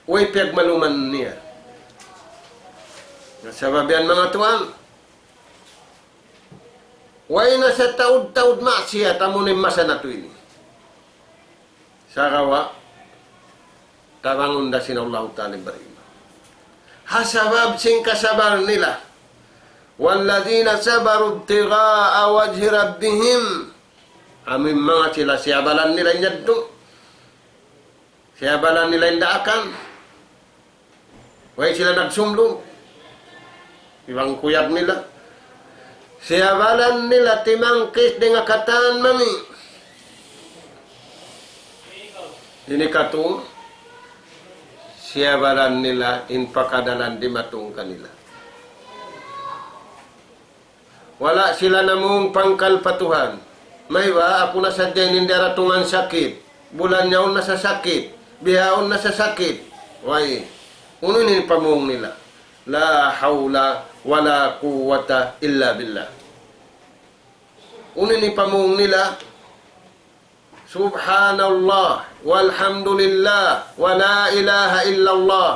Way piyagmaluman niya. Na sabab yan, manga tuwan, way na sataud-taud maksiyat amu in masa natu' ini. Sagawa', tabangun da sin Allahu Ta'ala in bariman. Ha sabab sin kasabar nila. وَالَّذِينَ صَبَرُوا ابْتِغَاءَ وَجْهِ رَبِّهِمْ. Amu in manga sila siyabalan nila in yadtu. Siyabalan nila in daakan. Way sila nagsumlung. Iban kuyag nila. Siyabalan nila timangkis dayn ha katan mami. Ini katu', siyabalan nila in pakadalan dimatung kanila. Wala' sila namung pangkal pa Tuhan. Mayta', aku na sadja in daratungan sakit. Bulan yaun nasasakit. Bihaun nasasakit. Way. Unu in pamung nila? لا حول ولا قوة إلا بالله. Unu in pamung nila? سبحان الله والحمد لله ولا إله إلا الله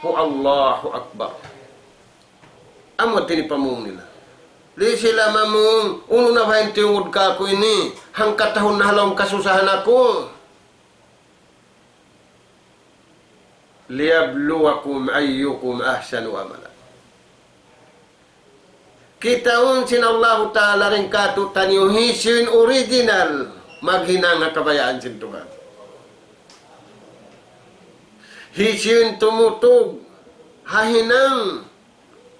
والله أكبر. Amu in pamung nila. Di' sila mamung, unu na ba in tiyungud kaku' ini, hangka tahun na ha lawm kasusahan aku. ليبلوكم أيكم أحسن عملا. Kitaun sin Allahu Ta'ala dayn kātu'niyu hisiyu in original maghinang ha kabayaan sin Tuhan. Hisiyu in tumutug ha hinang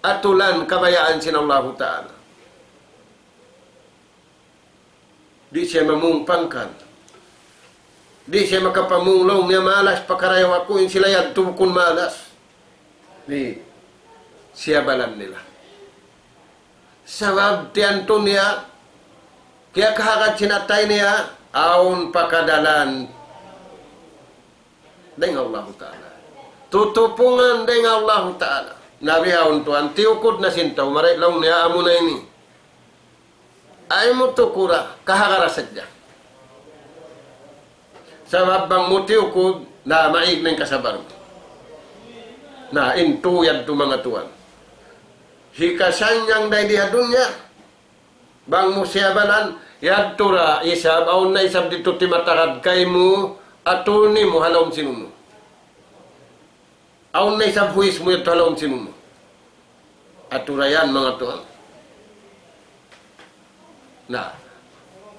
atulan kabayaan sin Allahu Ta'ala. Di' siya mamung pangkal. Di' siya makapamung laung niya malas pakarayaw aku, in sila yadtu bukun malas. Di', siyabalan nila. Sabab tiyantu niya, kiyakahagad sin atay niya, awn pakadalan dayn ha Allahu Ta'ala. Tutupungan dayn ha Allahu Ta'ala. Na bihaun tuwan, tiyukud na sin tau, mari laung niya amu na ini. Ayaw mu tukura, kahagad ra sadja. Sabab bang mu tiyukud, na maig na in kasabar mu. Na in tuyad tu manga tuwan. Hikasannyang da di ha dunya, bang mu siyabalan, yadtu ra isab, awn na isab didtu timatagad kaymu, attorney mu ha lawm sin unu. Awn na isab huwis mu yadtu ha lawm sin unu. Atu ra yan, manga tuwan. Na,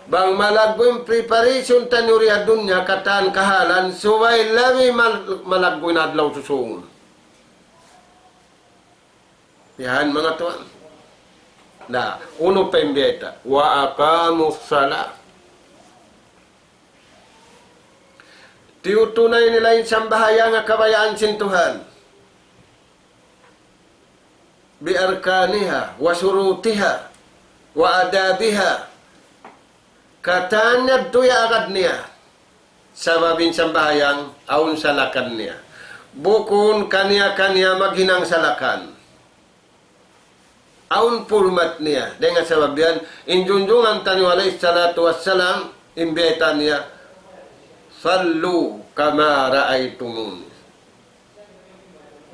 bang malaggu' in preparation taniyu di ha dunya katan kahalan, subay labi mal-, malaggu' in adlaw susūngun. Yan, manga tuwan. Na, unu pa in biyayta'? وأقاموا الصلاة. Tiyutunay nila in sambahayang ha kabayaan sin Tuhan. بأركانها وشروطها وآدابها. Katan yadtu ya agad niya. Sabab in sambahayang awn salakan niya. Bukun kaniya-kaniya maghinang salakan. Awn purmat niya. Dayn ha sabab yan, in junjungan taniyu alayhi salatu wassalam, in biyayta' niya, صلوا كما رأيتموني.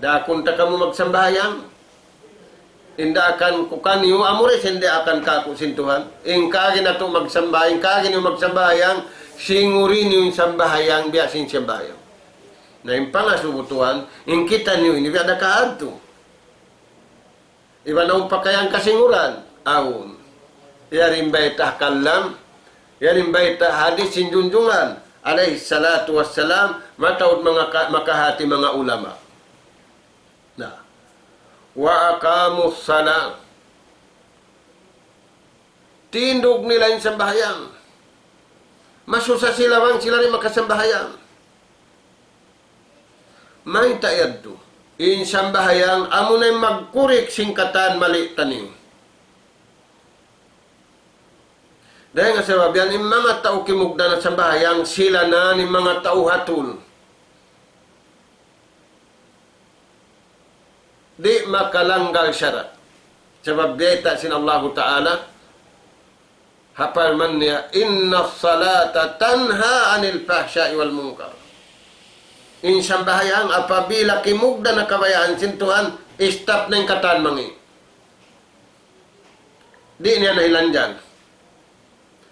Daakun ta kamu magsambahayang. In daakan ku kaniyu, amura sin daakan kāku' sin Tuhan. In kaagi natu' magsambahayang, in kaagi niyu magsambahayang, singuri niyu in sambahayang, biya' sin sambahayang. Na in pangasubu tuwan, in kitaniyu ini biya' da kaadtu. Iban awn pakayang kasinguran, awn. Yari in bayta' kalam, yari in bayta' hadis sin junjungan, alayhi salatu wassalam, mataud manga ka-, makahati manga ulama. Na. وأقاموا الصلاة. Tindug nila in sambahayang. Masusa sila bang sila di' makasambahayang. Mayta' yadtu? In sambahayang, amuna in magkurik sin katan mali taniyu. Dayn ha sabab yan, in manga tau kimugdan ha sambahayang, sila na in manga tau hatul. Di' makalanggal sara'. Sabab biyayta' sin Allahu Ta'ala, Ha parman niya, إن الصلاة تنهى عن الفحشاء والمنكر. In sambahayang apabila kimugdan na kabayaan sin Tuhan, stop na in katan mangi'. Di' niya na hilanjan.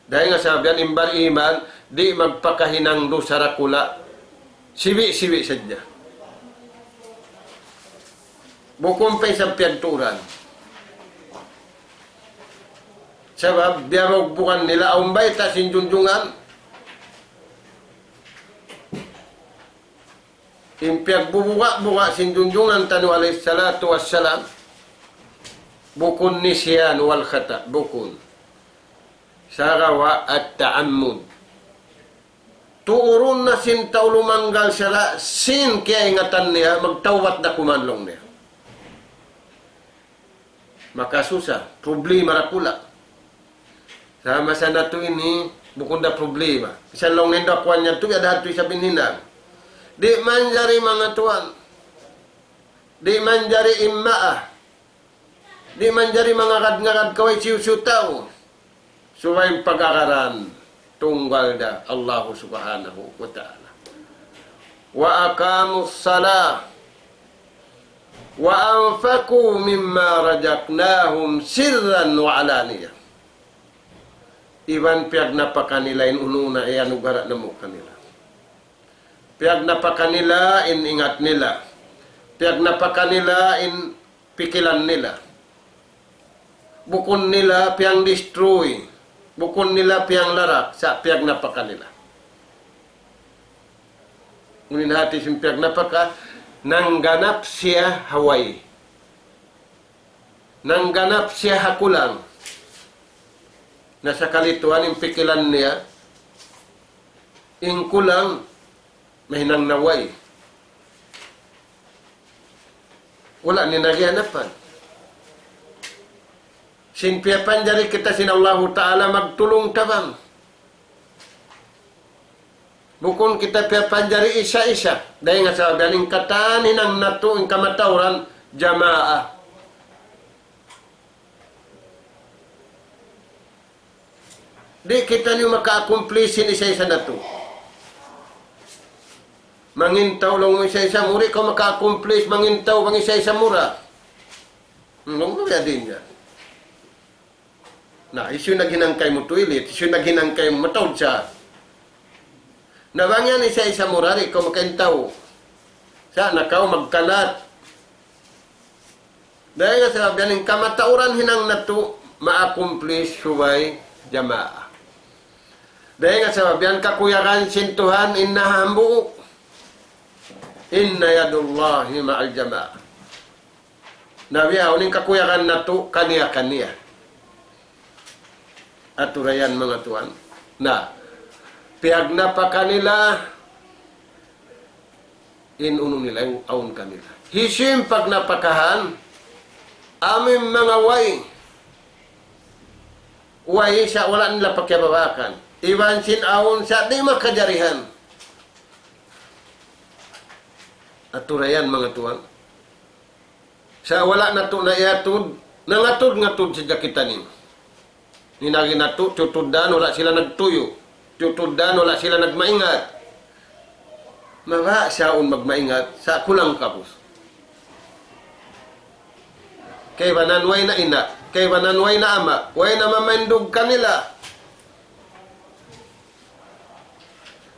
Dayn ha sabab yan in bariman, di' magpakahinang dusa dakula'. Sibi'-sibi' sadja. Bukun pa isab piyagtuuran. Sabab, biya' bukun nila awn bayta' sin junjungan. In piyagbubuga'-buga' sin junjungan taniyu alayhi salatu wassalam, bukun nisyan wal khata', bukun. Sagawa' at-ta'ammud. Tuurun na sin tau lumanggal sara' sin kiyaingatan niya, magtawbat da kuman laung niya. Makasusa, problema dakula'. Sa' masa natu' ini, bukun da problema. Misan laung niya dakuan niya tu, yadtu isab in hinang. Di' manjari manga tuwan. Di' manjari imma'a. Di' manjari mangagad-ngagad kaway hisiyu-siyu tau. Subay pag-agaran tunggal da Allahu Subhanahu wa Ta'ala. وأقاموا الصلاة وأنفقوا مما رزقناهم سرا وعلانية. Iban piyagnapaka nila in unu-unu na iyanugara' namu' kanila. Piyagnapaka nila in ingat nila. Piyagnapaka nila in pikilan nila. Bukun nila piyang-destroy. Bukun nila piyanglarak, sa' piyagnapaka nila. Unu in hati sin piyagnapaka, nangganap siya ha way. Nangganap siya ha kulang. Na sakali tuwan in pikilan niya, in kulang, mahinang na way. Wala' niya na giyanapan. Sin piyapanjari kita sin Allahu Ta'ala magtulung-tabang. Bukun kita piyapanjari isa-isa. Dayn ha sabab yan in katan hinang natu' in kamatauran jamaa. Di' kitaniyu maka-accomplish sin isa-isa natu'. Mangintaw laung mu isa-isa mu, di' kaw maka-accomplish mangintaw bang isa-isa mu ra. Hmm, laung mu biya' diin yan. Na, hisiyu in naghinang kaymu toilet, hisiyu in naghinang kaymu mataud sa. Na bang yan isa-isa mu ra, di' kaw makaintaw. Sa' na kaw magkalat. Dayn ha sabab yan in kamatauran hinang natu' ma-accomplish subay jamaa. Dayn ha sabab yan kakuyagan sin Tuhan in nahambuuk. إن يد الله مع الجماعة. Na biya' ha yan in kakuyagan natu' kaniya-kaniya. Atura yan manga tuwan. Na, piyagnapaka nila in unu nila, in awn kanila. Hisiyu in pagnapakahan, amu in manga way. Way sa' wala' nila pakiyababakan. Iban sin awn sa' di' makajarihan. Atura yan manga tuwan. Sa' wala' natu' na iyatud, nangatud-ngatud sadja kitaniyu. In agi natu', tiyutuddan, wala' sila nagtuyu'. Tiyutuddan, wala' sila nagmaingat. Mabaya' sa' awn magmaingat, sa' kulang kapus. Kaibanan way na ina', kaibanan way na ama', way na mamaindug kanila.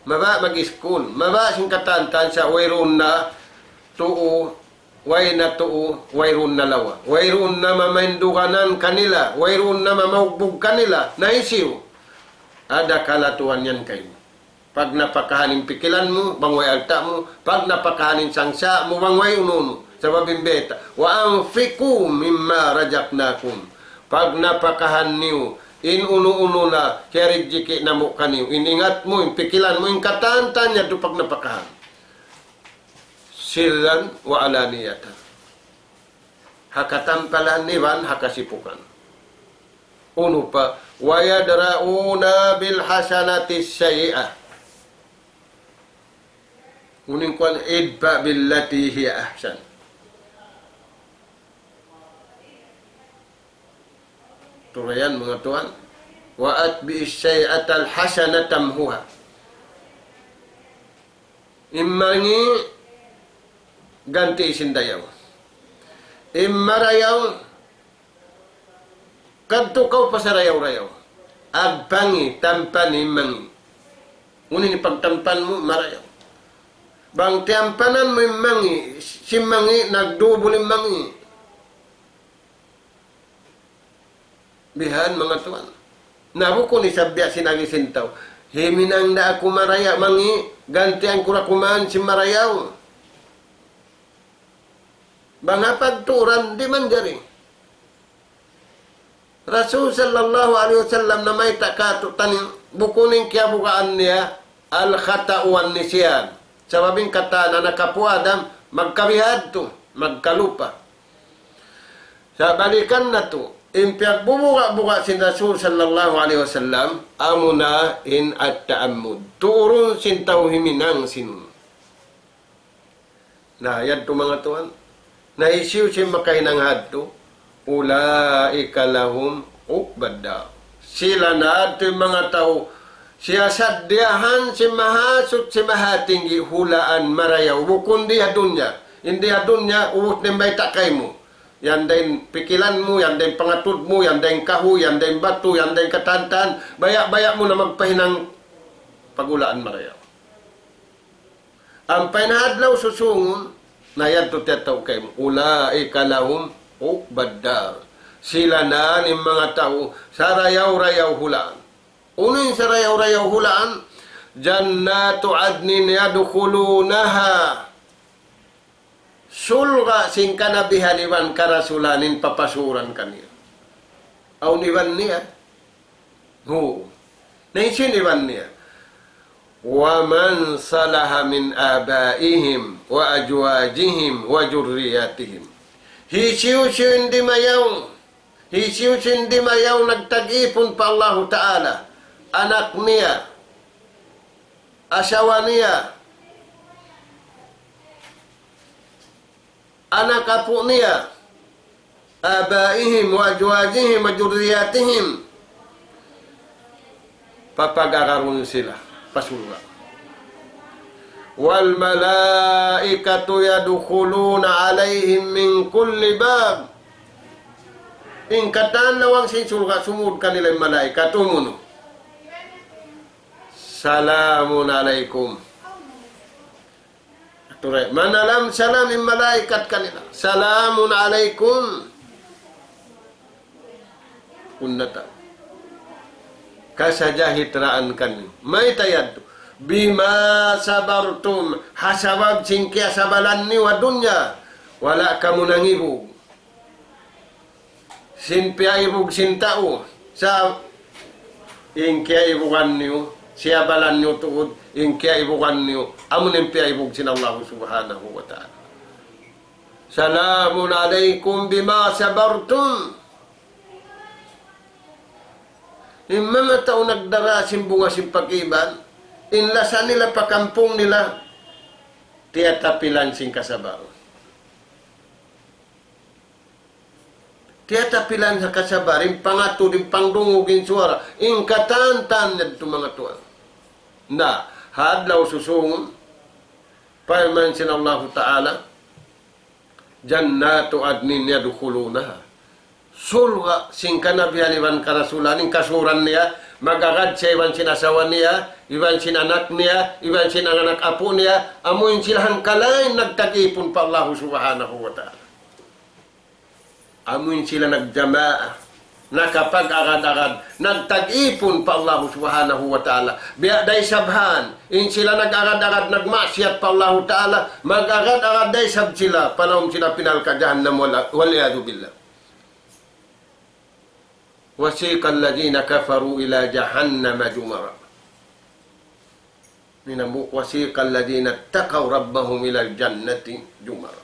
Mabaya' mag-iskul, mabaya' sin katantan sa' wayruun na tuu, way na tuu, wayruun na lawa. Wayruun na mamainduganan kanila, wayruun na mamaugbug kanila, na hisiyu? Adakala tuwan yan kaymu. Pagnapakahan in pikilan mu, bang way alta' mu, pagnapakahan in sangsa' mu, bang way unu-unu. Sabab in bayta', وأنفقوا مما رزقناكم. Pagnapakahan niyu, in unu-unu na, kiyarijiki' namu' kaniyu. In ingat mu, in pikilan mu, in katantan yadtu pagnapakahan. سرا وعلانية. Ha katampalan iban ha kasipukan. Unu pa, ويدرءون بالحسنة السيئة. Unu in kuwan, ادفع بالتي هي أحسن. Atura yan, manga tuwan. وأتبع السيئة الحسنة تمحها. In mangi', ganti' sin dayaw. In marayaw, kadtu kaw pa sarayaw-rayaw. Agpangi', tampani in mangi'. Unu in pagtampan mu, marayaw. Bang tiyampanan mu in mangi', sin mangi', nagdubul in mangi'. Bihan, manga tuwan. Na bukun isab biya' sin agi sin tau. Himinang da aku marayaw, mangi', gantian ku da kuman sin marayaw. Bang ha pagturan, di' manjari. Rasul sallallahu alayhi wasallam namayta' kātu'niyu, bukun in kiyabugaan niya, الخطأ والنسيان. Sabab in katan anak apu' Adam, magkabihadtu, magkalupa. Sa' balikan natu', in piyagbubuga'-buga' sin Rasul sallallahu alayhi wasallam, amuna in التعمد. Tuurun sin tau himinang sin. Na, yadtu manga tuwan. Na, hisiyu-siyu in makahinang hadtu, أولئك لهم عقبى الدار. Sila na yadtu in manga tau, siyasaddiyahan sin Mahasuchi Mahatinggi hulaan marayaw. Bukun di ha dunya. In di ha dunya, ubus na in bayta' kaymu. Yan da in pikilan mu, yan da in pangatud mu, yan da in kahuy, yan da in batu, yan da in katan-katan. Baya'-baya' mu na magpahinang paghulaan marayaw. Ampa in ha adlaw susūngun, na yadtu tiyatawag kaymu, أولئك لهم عقبى الدار. Sila na in manga tau, sarayaw-rayaw hulaan. Unu in sarayaw-rayaw hulaan, جنات عدن يدخلونها. Surga' sin kanabihan iban karasulan in papasuran kaniya. Awn iban niya. Hu. Na hisiyu in iban niya? ومن صلح من آبائهم وأزواجهم وذرياتهم. Hisiyu-siyu in dimayaw. Hisiyu-siyu in dimayaw nagtag-ipun pa Allahu Ta'ala. Anak niya. Asawa niya. Anak apu' niya, آبائهم وأزواجهم وذرياتهم, papag-agarun sila pa surga'. والملائكة يدخلون عليهم من كل باب. In katan lawang sin surga' sumud kanila in malaikat, umunu. سلام عليكم. Turay, manalam salam in malaikat kanila. سلام عليكم. Kunnata. Kasajahitraan kaniyu. Mayta' yadtu? بما صبرتم. Ha sabab sin kiyasabalan niyu ha dunya. Wala' kamu nangibug. Sin piyaibug sin tau, sa' in kiyaibugan niyu, siyabalan niyu tuud, in kiyaibugan niyu, amu in piyaibug sin Allah Subhanahu wa Ta'ala. سلام عليكم بما صبرتم. In manga tau nagdara sin bunga sin pag-iman, in lasa nila pa kampung nila, tiyatapilan sin kasabar. Tiyatapilan ha kasabar, in pangatud, in pangdungug, in suwara, in katan-katan yadtu manga tuwan. Na, ha adlaw susūngun, parman sin Allahu Ta'ala, جنات عدن يدخلونها. Surga' sin kanabihan iban karasulan, in kasuran niya, mag-agad siya iban sin asawa niya, iban sin anak niya, iban sin anak apu' niya, amu in sila hangkalain nagtag-ipun pa Allahu Subhanahu wa Ta'ala. Amu in sila nagjamaa, nakapag-agad-agad, nagtag-ipun pa Allahu Subhanahu wa Ta'ala. Biya' da isab han, in sila nag-agad-agad, nagmaksiyat pa Allahu Ta'ala, mag-agad-agad da isab sila, pa lawm sin api narka' jahannam, wal, والعياذ بالله. وسيق الذين كفروا إلى جهنم زمرا. Minambuk, وسيق الذين اتقوا ربهم إلى الجنة زمرا.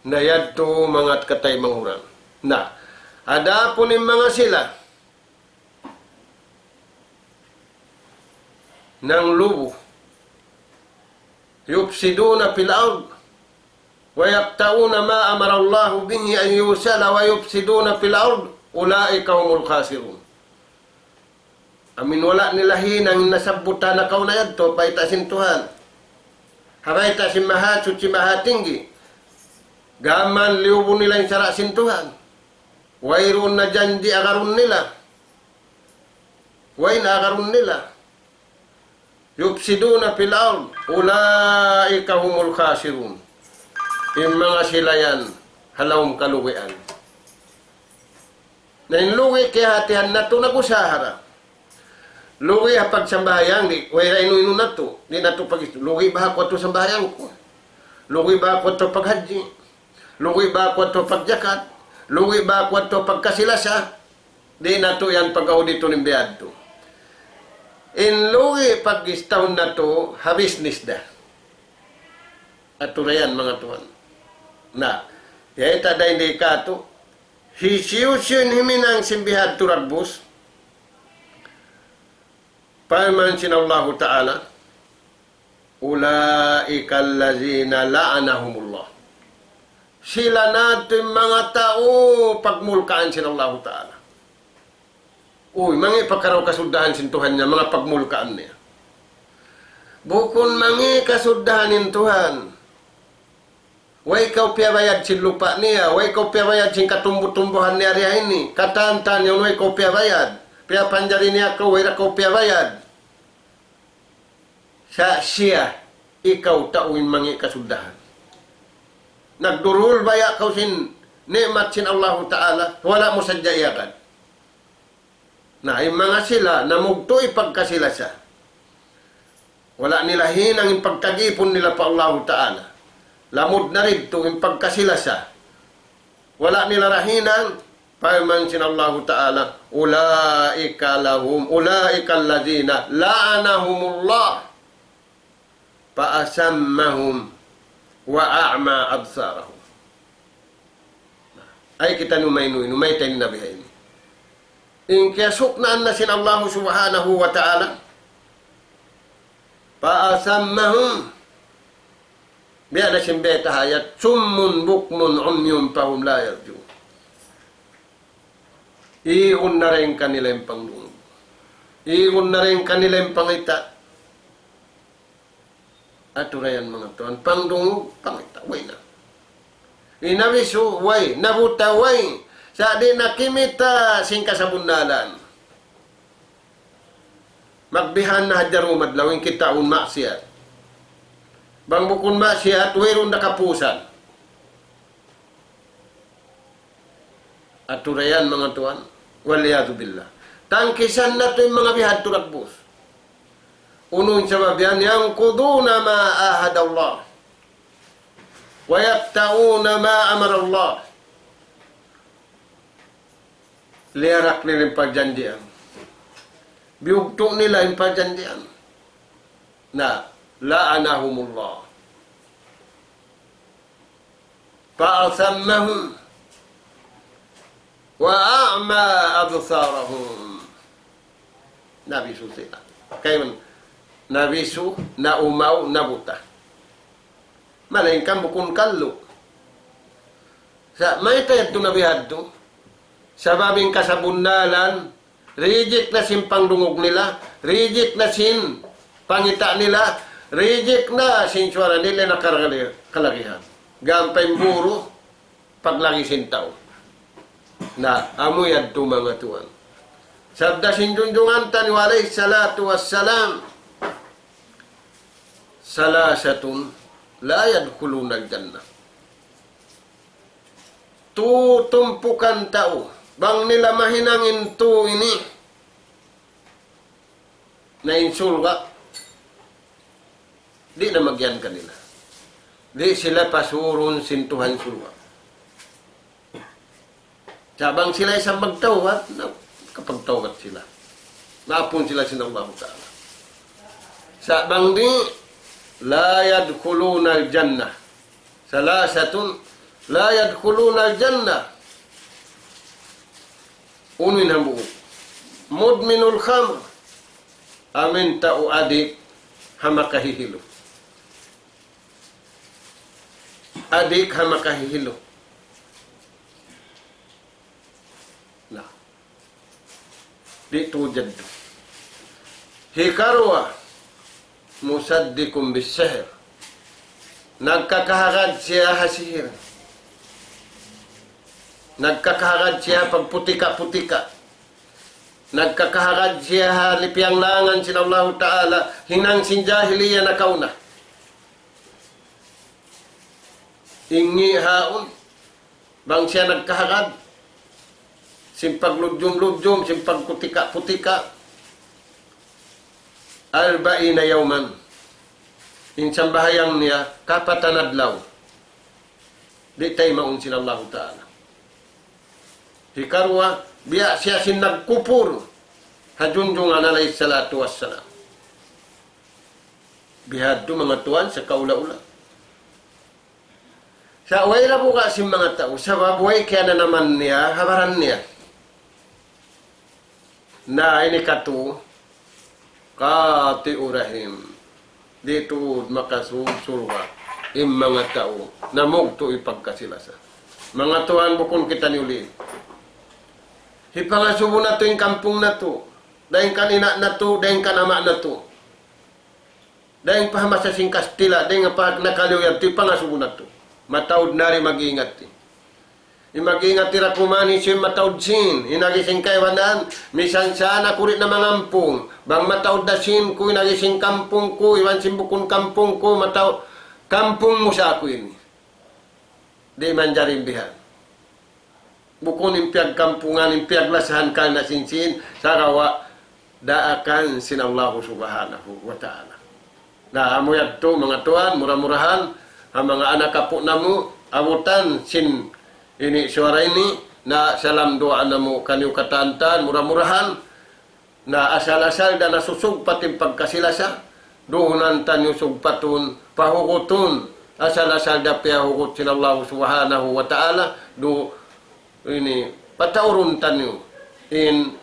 Na yadtu manga kataymanghuran. Na, adapun in manga sila nanglubu, يفسدون في الأرض ويقطعون ما أمر الله به أن يوصل ويفسدون في الأرض أولئك هم الخاسرون. Amin wala' nila hinang in nasabbut ha nakauna yadtu, bayta' sin Tuhan. Ha bayta' sin Mahasuchi Mahatinggi. Gām liyubun nila in sara' sin Tuhan. Wayruun na janji' agarun nila. Way na agarun nila. يفسدون في الأرض أولئك هم الخاسرون. In manga sila yan, ha lawm kalugian. Na in lugi' kiyahatihan natu' nag-usaha ra. Lugi' ha pagsambahayang, di', way ra inu-inu natu'. Di' natu' pag-, lugi' ba aku ha sambahayang ku? Lugi' ba aku ha paghajji? Lugi' ba aku ha pagjakat? Lugi' ba aku ha pagkasi-lasa? Di' natu' yan pag-auditun in biyadtu. In lugi' pag-istahun natu' ha business da. Atu ra yan, manga tuwan. Na, yari ta dayn di katu', hisiyu-siyu in himinang sin bihadtu dagbus, parman sin Allahu Ta'ala, أولئك الذين لعنهم الله. Sila na yadtu in manga tau pagmulkaan sin Allahu Ta'ala. Uy, mangi' pa kaw kasuddahan sin Tuhan niya, manga pagmulkaan niya. Bukun mangi' kasuddahan in Tuhan. Way kaw piyabayad sin lupa' niya, way kaw piyabayad sin katumbu-tumbuhan niya diha ini, katan-katan niya way kaw piyabayad. Piyapanjari niya kaw, way da kaw piyabayad. Sa' siya, ikaw tau in mangi' kasuddahan. Nagdurul baya' kaw sin ni'mat sin Allahu Ta'ala, wala' mu sadja iyagad. Na, in manga sila, namugtu' in pagkasi-lasa. Wala' nila hinang in pagtagipun nila pa Allahu Ta'ala. Lamud na didtu in pagkasi-lasa. Wala' nila ra hinang, parman sin Allahu Ta'ala, أولئك لهم، أولئك الذين لعنهم الله فأصمهم وأعمى أبصارهم. Ay kita nu may nu, nu may tayo na bihaini. In kiyasuknaan na sin Allahu Subhanahu wa Ta'ala, فأصمهم. Biya' da sin bayta' ha ayat, صم بكم عمي فهم لا يرجون. Igun na dayn kanila in pangdungug. Igun na dayn kanila in pangita'. Atu ra yan manga tuwan, pangdungug, pangita', way na. In nabisu, way, nabuta', way. Sa' di' na kimita' sin kasabunnalan. Magbihan na hadja dumadlaw in kitaun maksiyat. Bang bukun maksiyat, wayruun da kapusan. Atu ra yan, manga tuwan. والعياذ بالله. Tangkisan natu' in manga bihadtu dagbus. Unu in sabab yan, ينقضون ما عاهدوا الله ويقطعون ما أمر الله. Liyarak nila in parjanjian. Biyugtu' nila in parjanjian. Na, لعنهم الله فأصمهم وأعمى أبصارهم. Nabisu sila. Kayman, nabisu, naumaw, nabuta'. Malaingkan bukun kallu'. Sa' mayta' yadtu na bihadtu? Sabab in kasabunnalan, reject na sin pangdungug nila, reject na sin pangita' nila, reject na sin suwara nila na karali-, kalagihan. Gām pa in buru, paglagi sin tau. Na, amu yadtu manga tuwan. Sabda sin junjungan taniyu alayhi salatu wassalam, ثلاثة لا يدخلون الجنة. Tu tumpukan tau, bang nila mahinang in tu ini, na in surga', di' na magiyan kanila. Di' sila pasurun sin Tuhan surga'. Sa' bang sila isab magtawbat, na, kapagtawbat sila. Maapun sila sin Allahu Ta'ala. Sa' bang di', لا يدخلون الجنة. ثلاثة لا يدخلون الجنة. Unu in hambuuk? مدمن الخمر. Amu in tau adik ha makahihilu. Adik ha makahihilu. Na. Di' tuud yadtu. Hikaruwa, مصدق بالسحر. Nagkakahagad siya ha sihir. Nagkakahagad siya pagputika-putika. Nagkakahagad siya ha lipianglangan sin Allahu Ta'ala, hinang sin jahiliya nakauna. Ingi haun, bang siya nagkahagad, sin pagludjum-ludjum, sin pagputika-putika, أربعين يوما. In sambahayang niya, kapatan adlaw. Di' taymaun sin Allahu Ta'ala. Hikaruwa, biya' siya sin nagkupur ha Junjungan alayhi salatu wassalam. Bihadtu manga tuwan sa kaula-ula. Sa' way ra buga' sin manga tau, sabab way kiyananaman niya ha baran niya. Na ini katu', قاطع رحم. Di' tuud makasud surga' in manga tau namugtu' hipagkasi-lasa. Manga tuwan, bukun kitaniyu liyu. Hipangasubu natu' in kampung natu', dayn kan ina' natu', dayn kan ama' natu'. Dayn pa ha masa sin Kastila', dayn pa nakaliyu yadtu, hipangasubu natu'. Mataud na di' mag-ingat. In mag-ingat ira kuman hisiyu in mataud sin, in agi sin kaibanan, misan sa nakuri' na mangampung. Bang mataud da sin ku, in agi sin kampung ku, iban sin bukun kampung ku, mataud kampung mu sa aku ini. Di' manjari bihan. Bukun in piyagkampungan, in piyaglasahan karna' sin-sin, sagawa' daakan sin Allahu Subhanahu wa Ta'ala. Na, amu yadtu, manga tuwan, mura-murahan, ha manga anak apu' namu', abutan sin ini suwara ini, na salam duwaa namu' kaniyu katan-katan, mura-murahan, na asal-asal da nasusugpat in pagkasi-lasa, duhunan taniyu sugpatun, pahugutun, asal-asal da piyahugut sin Allahu Subhanahu wa Ta'ala, du ini pataurun taniyu in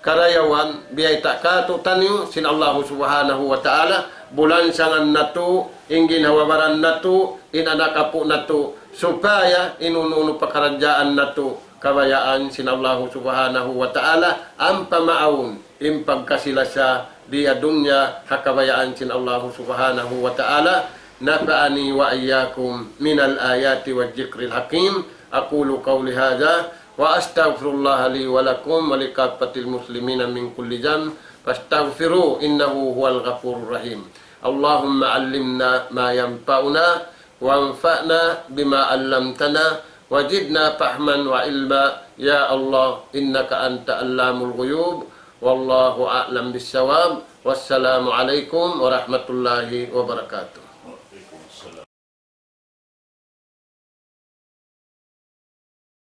karayawan biyayta' kātu'niyu sin Allahu Subhanahu wa Ta'ala, bulansangan natu' in ginhawa-baran natu', in anak apu' natu', supaya in unu-unu pakaradjaan natu' kabayaan sin Allahu Subhanahu wa Ta'ala, ampa maawn in pagkasi-lasa di ha dunya ha kabayaan sin Allahu Subhanahu wa Ta'ala. نفعني وإياكم من الآيات والذكر الحكيم. أقول قولي هذا وأستغفر الله لي ولكم ولكافة المسلمين من كل ذنب فاستغفروه إنه هو الغفور الرحيم. اللهم علمنا ما ينفعنا وانفعنا بما علمتنا وزدنا فهما وعلما. يا الله إنك أنت علام الغيوب. والله أعلم بالصواب. والسلام عليكم ورحمة الله وبركاته.